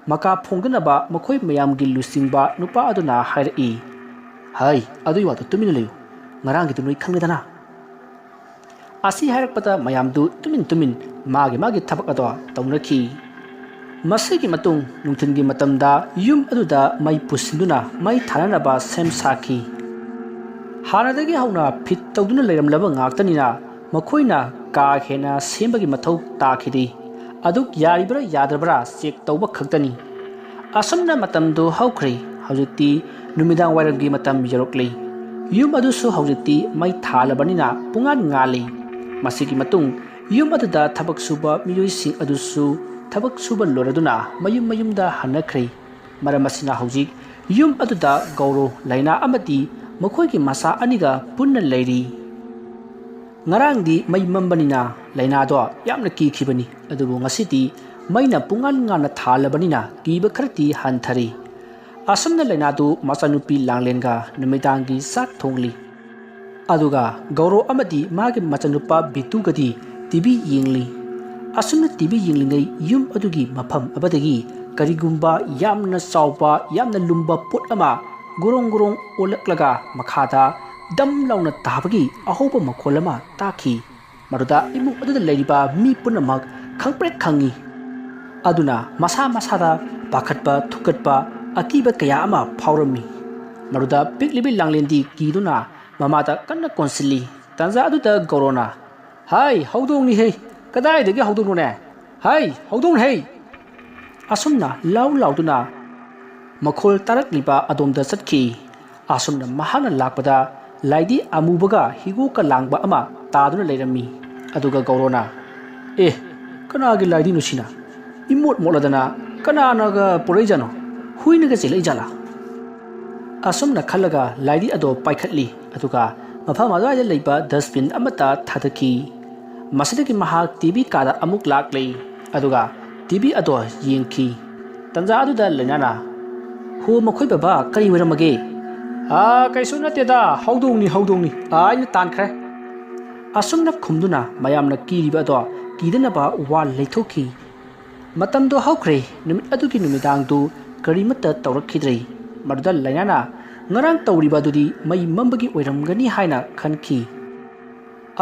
ꯃꯀꯥ ꯐꯣꯡꯗꯅꯕ ꯃꯈꯣꯏ ꯃꯌꯥꯝꯒꯤ ꯂꯨꯆꯤꯡꯕ ꯅꯨꯄꯥ ꯑꯗꯨꯅ ꯍꯥꯏꯔꯛꯏ, "ꯍꯩ, ꯑꯗꯨꯒꯤ ꯋꯥꯗꯨ ꯇꯨꯃꯤꯟꯅ ꯂꯩꯌꯨ꯫ ꯉꯔꯥꯡꯒꯤꯗꯨ ꯅꯣꯏ ꯈꯪꯂꯦꯗꯅ"꯫ ꯑꯁꯤ ꯍꯥꯏꯔꯛꯄꯗ ꯃꯌꯥꯝꯗꯨ ꯇꯨꯃꯤꯟ ꯇꯨꯃꯤꯟ ꯃꯥꯒꯤ ꯃꯥꯒꯤ ꯊꯕꯛ ꯑꯗꯣ ꯇꯧꯅꯈꯤ꯫ ꯃꯁꯤꯒꯤ ꯃꯇꯨꯡ ꯅꯨꯡꯊꯤꯜꯒꯤ ꯃꯇꯝꯗ ꯌꯨꯝ ꯑꯗꯨꯗ ꯃꯩ ꯄꯨꯁꯤꯟꯗꯨꯅ ꯃꯩ ꯊꯥꯅꯅꯕ ꯁꯦꯝ ꯁꯥꯈꯤ꯫ ꯍꯥꯟꯅꯗꯒꯤ ꯍꯧꯅ ꯐꯤꯠ ꯇꯧꯗꯨꯅ ꯂꯩꯔꯝꯂꯕ ꯉꯥꯛꯇꯅꯤꯅ ꯃꯈꯣꯏꯅ ꯀꯥ ꯍꯦꯟꯅ ꯁꯦꯝꯕꯒꯤ ꯃꯊꯧ ꯇꯥꯈꯤꯗꯦ꯫ ꯑꯗꯨꯛ ꯌꯥꯔꯤꯕ꯭ꯔꯥ ꯌꯥꯗ꯭ꯔꯕ꯭ꯔꯥ ꯆꯦꯛ ꯇꯧꯕ ꯈꯛꯇꯅꯤ꯫ ꯑꯁꯨꯝꯅ ꯃꯇꯝꯗꯨ ꯍꯧꯈ꯭ꯔꯦ꯫ ꯍꯧꯖꯤꯛꯇꯤ ꯅꯨꯃꯤꯗꯥꯡ ꯋꯥꯏꯔꯝꯒꯤ ꯃꯇꯝ ꯌꯧꯔꯛꯂꯦ꯫ ꯌꯨꯝ ꯑꯗꯨꯁꯨ ꯍꯧꯖꯤꯛꯇꯤ ꯃꯩ ꯊꯥꯜꯂꯕꯅꯤꯅ ꯄꯨꯡꯉꯥꯟ ꯉꯥꯜꯂꯤ꯫ ꯃꯁꯤꯒꯤ ꯃꯇꯨꯡ ꯌꯨꯝ ꯑꯗꯨꯗ ꯊꯕꯛ ꯁꯨꯕ ꯃꯤꯑꯣꯏꯁꯤꯡ ꯑꯗꯨꯁꯨ ꯊꯕꯛ ꯁꯨꯕ ꯂꯣꯏꯔꯗꯨꯅ ꯃꯌꯨꯝ ꯃꯌꯨꯝꯗ ꯍꯟꯅꯈ꯭ꯔꯦ꯫ ꯃꯔꯝ ꯑꯁꯤꯅ ꯍꯧꯖꯤꯛ ꯌꯨꯝ ꯑꯗꯨꯗ ꯒꯧꯔꯣ, ꯂꯩꯅꯥ ꯑꯃꯗꯤ ꯃꯈꯣꯏꯒꯤ ꯃꯆꯥ ꯑꯅꯤꯒ ꯄꯨꯟꯅ ꯂꯩꯔꯤ꯫ ꯉꯔꯥꯡꯗꯤ ꯃꯩ ꯃꯝꯕꯅꯤꯅ ꯂꯩꯅꯥꯗꯣ ꯌꯥꯝꯅ ꯀꯤꯈꯤꯕꯅꯤ, ꯑꯗꯨꯕꯨ ꯉꯁꯤꯗꯤ ꯃꯩꯅ ꯄꯨꯡꯉꯥꯟ ꯉꯥꯟꯅ ꯊꯥꯜꯂꯕꯅꯤꯅ ꯀꯤꯕ ꯈꯔꯗꯤ ꯍꯟꯊꯔꯦ꯫ ꯑꯁꯨꯝꯅ ꯂꯩꯅꯥꯗꯨ ꯃꯆꯥꯅꯨꯄꯤ ꯂꯥꯡꯂꯦꯟꯒ ꯅꯨꯃꯤꯗꯥꯡꯒꯤ ꯆꯥꯛ ꯊꯣꯡꯂꯤ꯫ ꯑꯗꯨꯒ ꯒꯧꯔꯣ ꯑꯃꯗꯤ ꯃꯥꯒꯤ ꯃꯆꯥꯅꯨꯄꯥ ꯕꯤꯇꯨꯒꯗꯤ ꯇꯤ ꯚꯤ ꯌꯦꯡꯂꯤ꯫ ꯑꯁꯨꯝꯅ ꯇꯤ ꯚꯤ ꯌꯦꯡꯂꯤꯉꯩ ꯌꯨꯝ ꯑꯗꯨꯒꯤ ꯃꯐꯝ ꯑꯃꯗꯒꯤ ꯀꯔꯤꯒꯨꯝꯕ ꯌꯥꯝꯅ ꯆꯥꯎꯕ, ꯌꯥꯝꯅ ꯂꯨꯝꯕ ꯄꯣꯠ ꯑꯃ ꯒꯣꯔꯣꯡ ꯒꯣꯔꯣꯡ ꯑꯣꯜꯂꯛꯂꯒ ꯃꯈꯥꯗ ꯗꯝ ꯂꯥꯎꯅ ꯇꯥꯕꯒꯤ ꯑꯍꯧꯕ ꯃꯈꯣꯜ ꯑꯃ ꯇꯥꯈꯤ꯫ ꯃꯗꯨꯗ ꯏꯃꯨꯡ ꯑꯗꯨꯗ ꯂꯩꯔꯤꯕ ꯃꯤ ꯄꯨꯝꯅꯃꯛ ꯈꯪꯄ꯭ꯔꯦꯛ ꯈꯪꯉꯤ꯫ ꯑꯗꯨꯅ ꯃꯁꯥ ꯃꯁꯥꯗ ꯄꯥꯈꯠꯄ, ꯊꯨꯀꯠꯄ, ꯑꯀꯤꯕ ꯀꯌꯥ ꯑꯃ ꯐꯥꯎꯔꯝꯃꯤ꯫ ꯃꯗꯨꯗ ꯄꯤꯛꯂꯤꯕꯤ ꯂꯥꯡꯂꯦꯟꯗꯤ ꯀꯤꯗꯨꯅ ꯃꯃꯥꯗ ꯀꯟꯅ ꯀꯣꯟꯁꯤꯜꯂꯤ꯫ ꯇꯥꯟꯖꯥ ꯑꯗꯨꯗ ꯒꯧꯔꯣꯅ, "ꯍꯥꯏ, ꯍꯧꯗꯣꯡꯅꯤꯍꯦ! ꯀꯗꯥꯏꯗꯒꯤ ꯍꯧꯗꯣꯡꯅꯣꯅꯦ? ꯍꯥꯏ, ꯍꯧꯗꯣꯡꯅꯦꯍꯦ!" ꯑꯁꯨꯝꯅ ꯂꯥꯎ ꯂꯥꯎꯗꯨꯅ ꯃꯈꯣꯜ ꯇꯥꯔꯛꯂꯤꯕ ꯑꯗꯣꯝꯗ ꯆꯠꯈꯤ꯫ ꯑꯁꯨꯝꯅ ꯃꯍꯥꯛꯅ ꯂꯥꯛꯄꯗ ꯂꯥꯏꯗꯤ ꯑꯃꯨꯕꯒ ꯍꯤꯒꯣꯛꯀ ꯂꯥꯡꯕ ꯑꯃ ꯇꯥꯗꯨꯅ ꯂꯩꯔꯝꯃꯤ꯫ ꯑꯗꯨꯒ ꯒꯧꯔꯣꯅ, "ꯑꯦ, ꯀꯅꯥꯒꯤ ꯂꯥꯏꯗꯤꯅꯣ ꯁꯤꯅ? ꯏꯃꯣꯠ ꯃꯣꯠꯂꯗꯅ ꯀꯅꯥꯅꯒ ꯄꯨꯔꯛꯏꯖꯥꯠꯅꯣ? ꯍꯨꯏꯅꯒ ꯆꯦꯜꯂꯛꯏꯖꯥꯠꯂꯥ?" ꯑꯁꯨꯝꯅ ꯈꯜꯂꯒ ꯂꯥꯏꯗꯤ ꯑꯗꯣ ꯄꯥꯏꯈꯠꯂꯤ꯫ ꯑꯗꯨꯒ ꯃꯐꯝ ꯑꯗꯨꯋꯥꯏꯗ ꯂꯩꯕ ꯗꯁꯕꯤꯟ ꯑꯃꯠꯇ ꯊꯥꯗꯈꯤ꯫ ꯃꯁꯤꯗꯒꯤ ꯃꯍꯥꯛ ꯇꯤ ꯚꯤ ꯀꯥꯗ ꯑꯃꯨꯛ ꯂꯥꯛꯂꯦ꯫ ꯑꯗꯨꯒ ꯇꯤ ꯚꯤ ꯑꯗꯣ ꯌꯦꯡꯈꯤ꯫ ꯇꯟꯖꯥ ꯑꯗꯨꯗ ꯂꯩꯅꯥꯅ, "ꯍꯣ, ꯃꯈꯣꯏ ꯕꯕꯥ, ꯀꯔꯤ ꯑꯣꯏꯔꯝꯃꯒꯦ?" "ꯑꯥ, ꯀꯩꯁꯨ ꯅꯠꯇꯦꯗ, ꯍꯧꯗꯣꯡꯅꯤ, ꯍꯧꯗꯣꯡꯅꯤ꯫ ꯑꯥ, ꯑꯩꯅ ꯇꯥꯟꯈ꯭ꯔꯦ꯫" ꯑꯁꯨꯝꯅ ꯈꯨꯝꯗꯨꯅ ꯃꯌꯥꯝꯅ ꯀꯤꯔꯤꯕ ꯑꯗꯣ ꯀꯤꯗꯅꯕ ꯋꯥ ꯂꯩꯊꯣꯛꯈꯤ꯫ ꯃꯇꯝꯗꯣ ꯍꯧꯈ꯭ꯔꯦ꯫ ꯅꯨꯃꯤꯠ ꯑꯗꯨꯒꯤ ꯅꯨꯃꯤꯗꯥꯡꯗꯨ ꯀꯔꯤꯃꯠꯇ ꯇꯧꯔꯛꯈꯤꯗ꯭ꯔꯦ꯫ ꯃꯗꯨꯗ ꯂꯩꯅꯥꯅ ꯉꯔꯥꯡ ꯇꯧꯔꯤꯕ ꯑꯗꯨꯗꯤ ꯃꯩ ꯃꯝꯕꯒꯤ ꯑꯣꯏꯔꯝꯒꯅꯤ ꯍꯥꯏꯅ ꯈꯟꯈꯤ꯫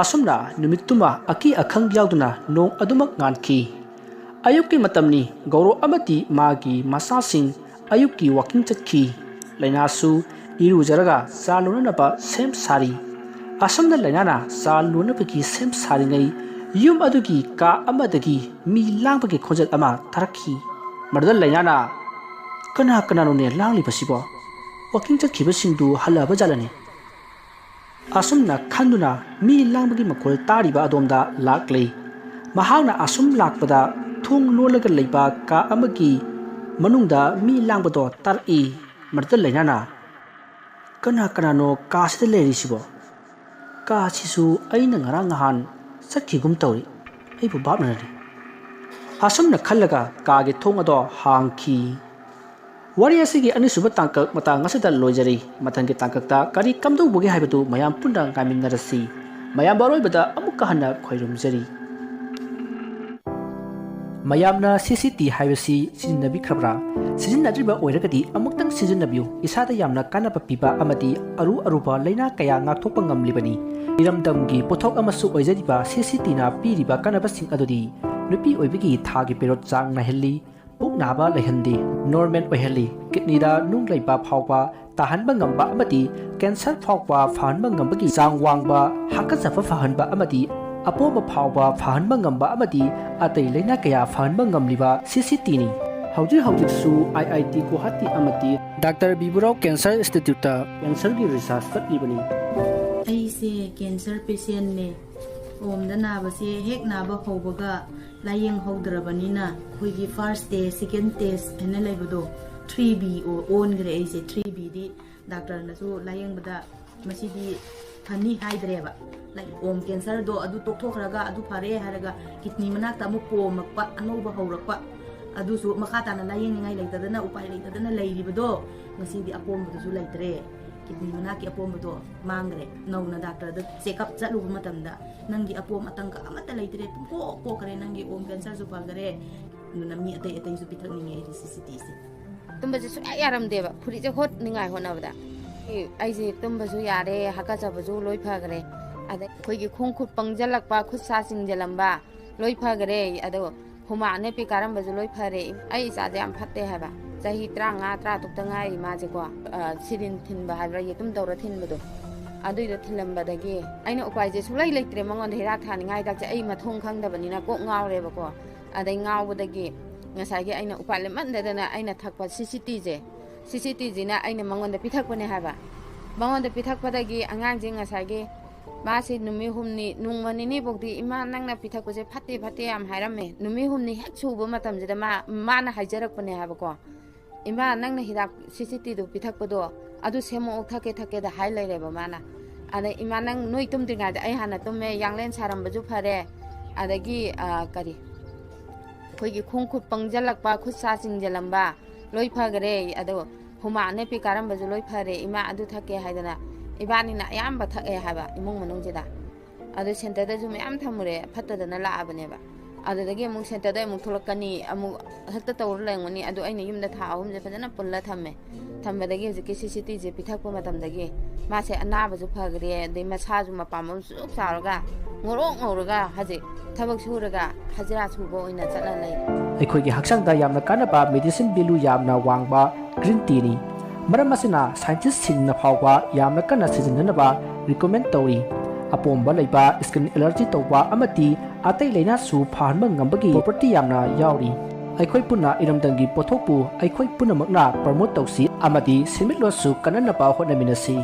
ꯑꯁꯨꯝꯅ ꯅꯨꯃꯤꯠꯇꯨꯃ ꯑꯀꯤ ꯑꯈꯪ ꯌꯥꯎꯗꯅ ꯅꯣꯡ ꯑꯗꯨꯃꯛ ꯉꯥꯟꯈꯤ꯫ ꯑꯌꯨꯛꯀꯤ ꯃꯇꯝꯅꯤ꯫ ꯒꯧꯔꯣ ꯑꯃꯗꯤ ꯃꯥꯒꯤ ꯃꯆꯥꯁꯤꯡ ꯑꯌꯨꯛꯀꯤ ꯋꯥꯀꯤꯡ ꯆꯠꯈꯤ꯫ ꯂꯩꯅꯥꯁꯨ ꯏꯔꯨꯖꯔꯒ ꯆꯥ ꯂꯣꯟꯅꯅꯕ ꯁꯦꯝ ꯁꯥꯔꯤ꯫ ꯑꯁꯨꯝꯅ ꯂꯩꯅꯥꯅ ꯆꯥ ꯂꯣꯟꯅꯕꯒꯤ ꯁꯦꯝ ꯁꯥꯔꯤꯉꯩ ꯌꯨꯝ ꯑꯗꯨꯒꯤ ꯀꯥ ꯑꯃꯗꯒꯤ ꯃꯤ ꯂꯥꯡꯕꯒꯤ ꯈꯣꯟꯖꯦꯜ ꯑꯃ ꯇꯥꯔꯛꯈꯤ꯫ ꯃꯗꯨꯗ ꯂꯩꯅꯥꯅ, "ꯀꯅꯥ ꯀꯅꯥꯅꯣꯅꯦ ꯂꯥꯡꯂꯤꯕꯁꯤꯕꯣ? ꯋꯥꯀꯤꯡ ꯆꯠꯈꯤꯕꯁꯤꯡꯗꯨ ꯍꯜꯂꯛꯑꯕ ꯖꯥꯠꯂꯅꯦ?" ꯑꯁꯨꯝꯅ ꯈꯟꯗꯨꯅ ꯃꯤ ꯂꯥꯡꯕꯒꯤ ꯃꯈꯣꯜ ꯇꯥꯔꯤꯕ ꯑꯗꯣꯝꯗ ꯂꯥꯛꯂꯦ꯫ ꯃꯍꯥꯛꯅ ꯑꯁꯨꯝ ꯂꯥꯛꯄꯗ ꯊꯣꯡ ꯂꯣꯜꯂꯒ ꯂꯩꯕ ꯀꯥ ꯑꯃꯒꯤ ꯃꯅꯨꯡꯗ ꯃꯤ ꯂꯥꯡꯕꯗꯣ ꯇꯥꯔꯛꯏ꯫ ꯃꯗꯨꯗ ꯂꯩꯅꯥꯅ, "ꯀꯅꯥ ꯀꯅꯥꯅꯣ ꯀꯥꯁꯤꯗ ꯂꯩꯔꯤꯁꯤꯕꯣ? ꯀꯥꯁꯤꯁꯨ ꯑꯩꯅ ꯉꯔꯥꯡ ꯅꯍꯥꯟ ꯆꯠꯈꯤꯒꯨꯝ ꯇꯧꯏ꯫ ꯑꯩꯕꯨ ꯚꯥꯞꯅꯔꯅꯤ꯫" ꯑꯁꯨꯝꯅ ꯈꯜꯂꯒ ꯀꯥꯒꯤ ꯊꯣꯡ ꯑꯗꯣ ꯍꯥꯡꯈꯤ꯫ ꯋꯥꯔꯤ ꯑꯁꯤꯒꯤ ꯑꯅꯤꯁꯨꯕ ꯇꯥꯡꯀꯛ ꯃꯇꯥꯡ ꯑꯁꯤꯗ ꯂꯣꯏꯖꯔꯤ꯫ ꯃꯊꯪꯒꯤ ꯇꯥꯡꯀꯛꯇ ꯀꯔꯤ ꯀꯝꯗꯧꯕꯒꯦ ꯍꯥꯏꯕꯗꯨ ꯃꯌꯥꯝ ꯄꯨꯟꯅ ꯉꯥꯏꯃꯤꯟꯅꯔꯁꯤ꯫ ꯃꯌꯥꯝꯕ ꯑꯔꯣꯏꯕꯗ ꯑꯃꯨꯛꯀ ꯍꯟꯅ ꯈꯣꯏꯔꯨꯝꯖꯔꯤ꯫ ꯃꯌꯥꯝꯅ ꯁꯤ ꯁꯤ ꯇꯤ ꯍꯥꯏꯕꯁꯤ ꯁꯤꯖꯤꯟꯅꯕꯤꯈ꯭ꯔꯕ꯭ꯔꯥ? ꯁꯤꯖꯤꯟꯅꯗ꯭ꯔꯤꯕ ꯑꯣꯏꯔꯒꯗꯤ ꯑꯃꯨꯛꯇꯪ ꯁꯤꯖꯤꯟꯅꯕꯤꯌꯨ꯫ ꯏꯁꯥꯗ ꯌꯥꯝꯅ ꯀꯥꯟꯅꯕ ꯄꯤꯕ ꯑꯃꯗꯤ ꯑꯔꯨ ꯑꯔꯨꯕ ꯂꯥꯏꯅꯥ ꯀꯌꯥ ꯉꯥꯛꯊꯣꯛꯄ ꯉꯝꯂꯤꯕꯅꯤ꯫ ꯏꯔꯝꯗꯝꯒꯤ ꯄꯣꯠꯊꯣꯛ ꯑꯃꯁꯨ ꯑꯣꯏꯖꯔꯤꯕ ꯁꯤ ꯁꯤ ꯇꯤꯅ ꯄꯤꯔꯤꯕ ꯀꯥꯟꯅꯕꯁꯤꯡ ꯑꯗꯨꯗꯤ ꯅꯨꯄꯤ ꯑꯣꯏꯕꯒꯤ ꯊꯥꯒꯤ ꯄꯦꯔꯣꯠ ꯆꯥꯡ ꯅꯥꯏꯍꯜꯂꯤ, ꯄꯨꯛ ꯅꯥꯕ ꯂꯩꯍꯟꯗꯦ, ꯅꯣꯔꯃꯦꯜ ꯑꯣꯏꯍꯜꯂꯤ, ꯀꯤꯗꯅꯤꯗ ꯅꯨꯡ ꯂꯩꯕ ꯐꯥꯎꯕ ꯇꯥꯍꯟꯕ ꯉꯝꯕ ꯑꯃꯗꯤ ꯀꯦꯟꯁꯔ ꯐꯥꯎꯕ ꯐꯍꯟꯕ ꯉꯝꯕꯒꯤ ꯆꯥꯡ ꯋꯥꯡꯕ, ꯍꯥꯀꯠꯆꯕ ꯐꯍꯟꯕ ꯑꯃꯗꯤ ꯑꯄꯣꯝꯕ ꯐꯥꯎꯕ ꯐꯍꯟꯕ ꯉꯝꯕ ꯑꯃꯗꯤ ꯑꯇꯩ ꯂꯥꯏꯅꯥ ꯀꯌꯥ ꯐꯍꯟꯕ ꯉꯝꯂꯤꯕ ꯁꯤ ꯁꯤ ꯇꯤꯅꯤ꯫ ꯍꯧꯖꯤꯛ ꯍꯧꯖꯤꯛꯁꯨ ꯑꯥꯏ ꯑꯥꯏ ꯇꯤ ꯒꯨꯋꯥꯍꯥꯇꯤ ꯑꯃꯗꯤ ꯗꯥꯛꯇꯔ ꯕꯤꯕꯨꯔꯥꯎ ꯀꯦꯟꯁꯔ ꯏꯟꯁꯇꯤꯇ꯭ꯌꯨꯠꯇ ꯀꯦꯟꯁꯔꯒꯤ ꯔꯤꯁꯔꯆ ꯆꯠꯂꯤꯕꯅꯤ꯫ ꯑꯩꯁꯦ ꯀꯦꯟꯁꯔ ꯄꯦꯁꯦꯟꯅꯦ꯫ ꯑꯣꯝꯗ ꯅꯥꯕꯁꯦ ꯍꯦꯛ ꯅꯥꯕ ꯍꯧꯕꯒ ꯂꯥꯏꯌꯦꯡ ꯍꯧꯗ꯭ꯔꯕꯅꯤꯅ ꯑꯩꯈꯣꯏꯒꯤ ꯐꯥꯔꯁ ꯁ꯭ꯇꯦꯖ, ꯁꯦꯀꯦꯟ ꯁ꯭ꯇꯦꯖ ꯍꯥꯏꯅ ꯂꯩꯕꯗꯣ, ꯊ꯭ꯔꯤ ꯕꯤ ꯑꯣ-, ꯑꯣꯟꯈ꯭ꯔꯦ ꯑꯩꯁꯦ꯫ ꯊ꯭ꯔꯤ ꯕꯤꯗꯤ ꯗꯥꯛꯇꯔꯅꯁꯨ ꯂꯥꯏꯌꯦꯡꯕꯗ ꯃꯁꯤꯗꯤ ꯐꯅꯤ ꯍꯥꯏꯗ꯭ꯔꯦꯕ꯫ ꯂꯥꯏꯛ ꯑꯣꯝ ꯀꯦꯟꯁꯔꯗꯣ ꯑꯗꯨ ꯇꯣꯛꯊꯣꯛꯈ꯭ꯔꯒ ꯑꯗꯨ ꯐꯔꯦ ꯍꯥꯏꯔꯒ ꯀꯤꯗꯅꯤ ꯃꯅꯥꯛꯇ ꯑꯃꯨꯛ ꯄꯣꯝꯃꯛꯄ, ꯑꯅꯧꯕ ꯍꯧꯔꯛꯄ, ꯑꯗꯨꯁꯨ ꯃꯈꯥ ꯇꯥꯅ ꯂꯥꯏꯌꯦꯡꯅꯤꯡꯉꯥꯏ ꯂꯩꯇꯗꯅ, ꯎꯄꯥꯏ ꯂꯩꯇꯗꯅ ꯂꯩꯔꯤꯕꯗꯣ, ꯉꯁꯤꯗꯤ ꯑꯄꯣꯝꯕꯗꯨꯁꯨ ꯂꯩꯇ꯭ꯔꯦ꯫ ꯀꯤꯗꯅꯤ ꯃꯅꯥꯛꯀꯤ ꯑꯄꯣꯝꯕꯗꯣ ꯃꯥꯡꯈ꯭ꯔꯦ꯫ ꯅꯧꯅ ꯗꯥꯛꯇꯔꯗ ꯆꯦꯛꯑꯞ ꯆꯠꯂꯨꯕ ꯃꯇꯝꯗ ꯅꯪꯒꯤ ꯑꯄꯣꯝ ꯑꯇꯪꯀ ꯑꯃꯠꯇ ꯂꯩꯇ꯭ꯔꯦ, ꯄꯨꯡꯀꯣꯛ ꯀꯣꯛꯈ꯭ꯔꯦ, ꯅꯪꯒꯤ ꯑꯣꯝ ꯀꯦꯟꯁꯔꯁꯨ ꯐꯈ꯭ꯔꯦ꯫ ꯑꯗꯨꯅ ꯃꯤ ꯑꯇꯩ ꯑꯇꯩꯁꯨ ꯄꯤꯊꯛꯅꯤꯡꯉꯦ ꯑꯩꯗꯤ ꯁꯤ ꯁꯤ ꯇꯤꯁꯦ꯫ ꯇꯨꯝꯕꯁꯦ ꯁꯨꯡꯌꯥ ꯌꯥꯔꯝꯗꯦꯕ, ꯐꯨꯔꯤꯠꯁꯦ ꯍꯣꯠꯅꯤꯡꯉꯥꯏ ꯍꯣꯠꯅꯕꯗ꯫ ꯑꯩ, ꯑꯩꯁꯦ ꯇꯨꯝꯕꯁꯨ ꯌꯥꯔꯦ, ꯍꯥꯀꯠꯆꯕꯁꯨ ꯂꯣꯏ ꯐꯈ꯭ꯔꯦ꯫ ꯑꯗꯩ ꯑꯩꯈꯣꯏꯒꯤ ꯈꯣꯡ ꯈꯨꯠ ꯄꯪꯁꯤꯜꯂꯛꯄ, ꯈꯨꯠ ꯁꯥ ꯆꯤꯡꯁꯤꯜꯂꯝꯕ ꯂꯣꯏ ꯐꯈ꯭ꯔꯦ꯫ ꯑꯗꯣ ꯍꯨꯃꯥꯡ ꯑꯅꯞꯄꯤ ꯀꯥꯔꯝꯕꯁꯨ ꯂꯣꯏ ꯐꯔꯦ꯫ ꯑꯩ ꯏꯆꯥꯁꯦ ꯌꯥꯝ ꯐꯠꯇꯦ ꯍꯥꯏꯕ꯫ ꯆꯍꯤ ꯇꯔꯥꯃꯉꯥ, ꯇꯔꯥ ꯇꯔꯨꯛꯇ ꯉꯥꯏꯔꯤ ꯃꯥꯁꯦꯀꯣ꯫ ꯑ, ꯁꯤꯔꯤꯟ ꯊꯤꯟꯕ ꯍꯥꯏꯕ꯭ꯔꯥ, ꯌꯦꯇꯨꯝ ꯇꯧꯔ ꯊꯤꯟꯕꯗꯣ, ꯑꯗꯨꯏꯗꯣ ꯊꯤꯜꯂꯝꯕꯗꯒꯤ ꯑꯩꯅ ꯎꯄꯥꯏꯁꯦ ꯁꯨꯡꯂꯩ ꯂꯩꯇ꯭ꯔꯦ꯫ ꯃꯉꯣꯟꯗ ꯍꯤꯗꯥꯛ ꯊꯥꯅꯤꯡꯉꯥꯏ ꯍꯤꯗꯥꯛꯁꯦ ꯑꯩ ꯃꯊꯣꯡ ꯈꯪꯗꯕꯅꯤꯅ ꯀꯣꯛ ꯉꯥꯎꯔꯦꯕꯀꯣ꯫ ꯑꯗꯩ ꯉꯥꯎꯕꯗꯒꯤ ꯉꯁꯥꯏꯒꯤ ꯑꯩꯅ ꯎꯄꯥꯏ ꯂꯩꯃꯟꯗꯗꯅ ꯑꯩꯅ ꯊꯛꯄ ꯁꯤ ꯁꯤ ꯇꯤꯁꯦ, ꯁꯤ ꯁꯤ ꯇꯤꯁꯤꯅ ꯑꯩꯅ ꯃꯉꯣꯟꯗ ꯄꯤꯊꯛꯄꯅꯦ ꯍꯥꯏꯕ꯫ ꯃꯉꯣꯟꯗ ꯄꯤꯊꯛꯄꯗꯒꯤ ꯑꯉꯥꯡꯁꯦ ꯉꯁꯥꯏꯒꯤ ꯃꯥꯁꯤ ꯅꯨꯃꯤꯠ ꯍꯨꯝꯅꯤ, ꯅꯣꯡꯃ ꯅꯤꯅꯤꯐꯥꯎꯗꯤ, "ꯏꯃꯥ, ꯅꯪꯅ ꯄꯤꯊꯛꯄꯁꯦ ꯐꯠꯇꯦ, ꯐꯠꯇꯦ" ꯌꯥꯝ ꯍꯥꯏꯔꯝꯃꯦ꯫ ꯅꯨꯃꯤꯠ ꯍꯨꯝꯅꯤ ꯍꯦꯛ ꯁꯨꯕ ꯃꯇꯝꯁꯤꯗ ꯃꯥ, ꯃꯥꯅ ꯍꯥꯏꯖꯔꯛꯄꯅꯦ ꯍꯥꯏꯕꯀꯣ, "ꯏꯃꯥ, ꯅꯪꯅ ꯍꯤꯗꯥꯛ ꯁꯤ ꯁꯤ ꯇꯤꯗꯨ ꯄꯤꯊꯛꯄꯗꯣ, ꯑꯗꯨ ꯁꯦꯝꯃꯛꯑꯣ, ꯊꯛꯀꯦ, ꯊꯛꯀꯦꯗ" ꯍꯥꯏ ꯂꯩꯔꯦꯕ ꯃꯥꯅ꯫ ꯑꯗ, "ꯏꯃꯥ, ꯅꯪ, ꯅꯣꯏ ꯇꯨꯝꯗ꯭ꯔꯤꯉꯩꯗ ꯑꯩ ꯍꯥꯟꯅ ꯇꯨꯝꯃꯦ, ꯌꯥꯡꯂꯦꯟ ꯁꯥꯔꯝꯕꯁꯨ ꯐꯔꯦ, ꯑꯗꯒꯤ, ꯑ, ꯀꯔꯤ, ꯑꯩꯈꯣꯏꯒꯤ ꯈꯣꯡ ꯈꯨꯠ ꯄꯪꯁꯤꯜꯂꯛꯄ, ꯈꯨꯠ ꯁꯥ ꯆꯤꯡꯁꯤꯜꯂꯝꯕ, ꯂꯣꯏ ꯐꯈꯔꯦ꯫ ꯑꯗꯣ ꯍꯨꯃꯥꯡ ꯑꯅꯞꯄꯤ ꯀꯥꯔꯝꯕꯁꯨ ꯂꯣꯏ ꯐꯔꯦ, "ꯏꯃꯥ, ꯑꯗꯨ ꯊꯛꯀꯦ" ꯍꯥꯏꯗꯅ ꯏꯕꯥꯅꯤꯅ ꯑꯌꯥꯝꯕ ꯊꯛꯑꯦ ꯍꯥꯏꯕ ꯏꯃꯨꯡ ꯃꯅꯨꯡꯁꯤꯗ꯫ ꯑꯗꯣ centreꯗꯁꯨ ꯃꯌꯥꯝ ꯊꯝꯃꯨꯔꯦ, ꯐꯠꯇꯗꯅ ꯂꯥꯛꯑꯕꯅꯦꯕ꯫ ꯑꯗꯨꯗꯒꯤ ꯑꯃꯨꯛ centreꯗ ꯑꯃꯨꯛ ꯊꯣꯛꯂꯛꯀꯅꯤ, ꯑꯃꯨꯛ ꯍꯦꯛꯇ ꯇꯧꯔ ꯂꯩꯔꯝꯒꯅꯤ꯫ ꯑꯗꯣ ꯑꯩꯅ ꯌꯨꯝꯗ ꯊꯥ ꯑꯍꯨꯝꯁꯦ ꯐꯖꯅ ꯄꯨꯜꯂ ꯊꯝꯃꯦ꯫ ꯊꯝꯕꯗꯒꯤ ꯍꯧꯖꯤꯛꯀꯤ CCTꯁꯦ ꯄꯤꯊꯛꯄ ꯃꯇꯝꯗꯒꯤ ꯃꯥꯁꯦ ꯑꯅꯥꯕꯁꯨ ꯐꯈ꯭ꯔꯦ, ꯑꯗꯩ ꯃꯁꯥꯁꯨ ꯃꯄꯥꯝꯕꯣꯝ ꯁꯨꯛ ꯆꯥꯎꯔꯒ ꯉꯧꯔꯣꯛ ꯉꯧꯔꯒ ꯍꯧꯖꯤꯛ ꯊꯕꯛ ꯁꯨꯔꯒ ꯍꯖꯤꯔꯥ ꯁꯨꯕ ꯑꯣꯏꯅ ꯆꯠꯂ ꯂꯩꯔꯦ꯫ ꯑꯩꯈꯣꯏꯒꯤ ꯍꯛꯆꯥꯡꯗ ꯌꯥꯝꯅ ꯀꯥꯟꯅꯕ medicine value ꯌꯥꯝꯅ ꯋꯥꯡꯕ green teaꯅꯤ꯫ ꯃꯔꯝ ꯑꯁꯤꯅ scientistꯁꯤꯡꯅ ꯐꯥꯎꯕ ꯌꯥꯝꯅ ꯀꯟꯅ ꯁꯤꯖꯤꯟꯅꯅꯕ recommend ꯇꯧꯔꯤ꯫ ꯑꯄꯣꯝꯕ ꯂꯩꯕ, skin allergy ꯇꯧꯕ ꯑꯃꯗꯤ ꯑꯇꯩ ꯂꯥꯏꯅꯥꯁꯨ ꯐꯍꯟꯕ ꯉꯝꯕꯒꯤ property ꯌꯥꯝꯅ ꯌꯥꯎꯔꯤ꯫ ꯑꯩꯈꯣꯏ ꯄꯨꯟꯅ ꯏꯔꯝꯗꯝꯒꯤ ꯄꯣꯠꯊꯣꯛꯄꯨ ꯑꯩꯈꯣꯏ ꯄꯨꯝꯅꯃꯛꯅ promote ꯇꯧꯁꯤ ꯑꯃꯗꯤ ꯁꯦꯟꯃꯤꯠꯂꯣꯟꯁꯨ ꯀꯟꯅꯅꯕ ꯍꯣꯠꯅꯃꯤꯟꯅꯁꯤ꯫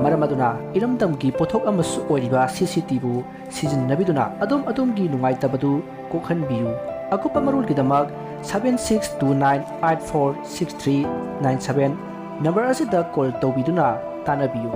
ꯃꯔꯝ ꯑꯗꯨꯅ ꯏꯔꯝꯗꯝꯒꯤ ꯄꯣꯠꯊꯣꯛ ꯑꯃꯁꯨ ꯑꯣꯏꯔꯤꯕ CCTꯕꯨ ꯁꯤꯖꯤꯟꯅꯕꯤꯗꯨꯅ ꯑꯗꯣꯝ ꯑꯗꯣꯝꯒꯤ ꯅꯨꯡꯉꯥꯏꯇꯕꯗꯨ ꯀꯣꯛꯍꯟꯕꯤꯌꯨ꯫ ꯑꯀꯨꯞꯄ ꯃꯔꯣꯜꯒꯤꯗꯃꯛ seven six two nine eight four six three nine seven number ꯑꯁꯤꯗ call ꯇꯧꯕꯤꯗꯨꯅ ꯇꯥꯟꯅꯕꯤꯌꯨ꯫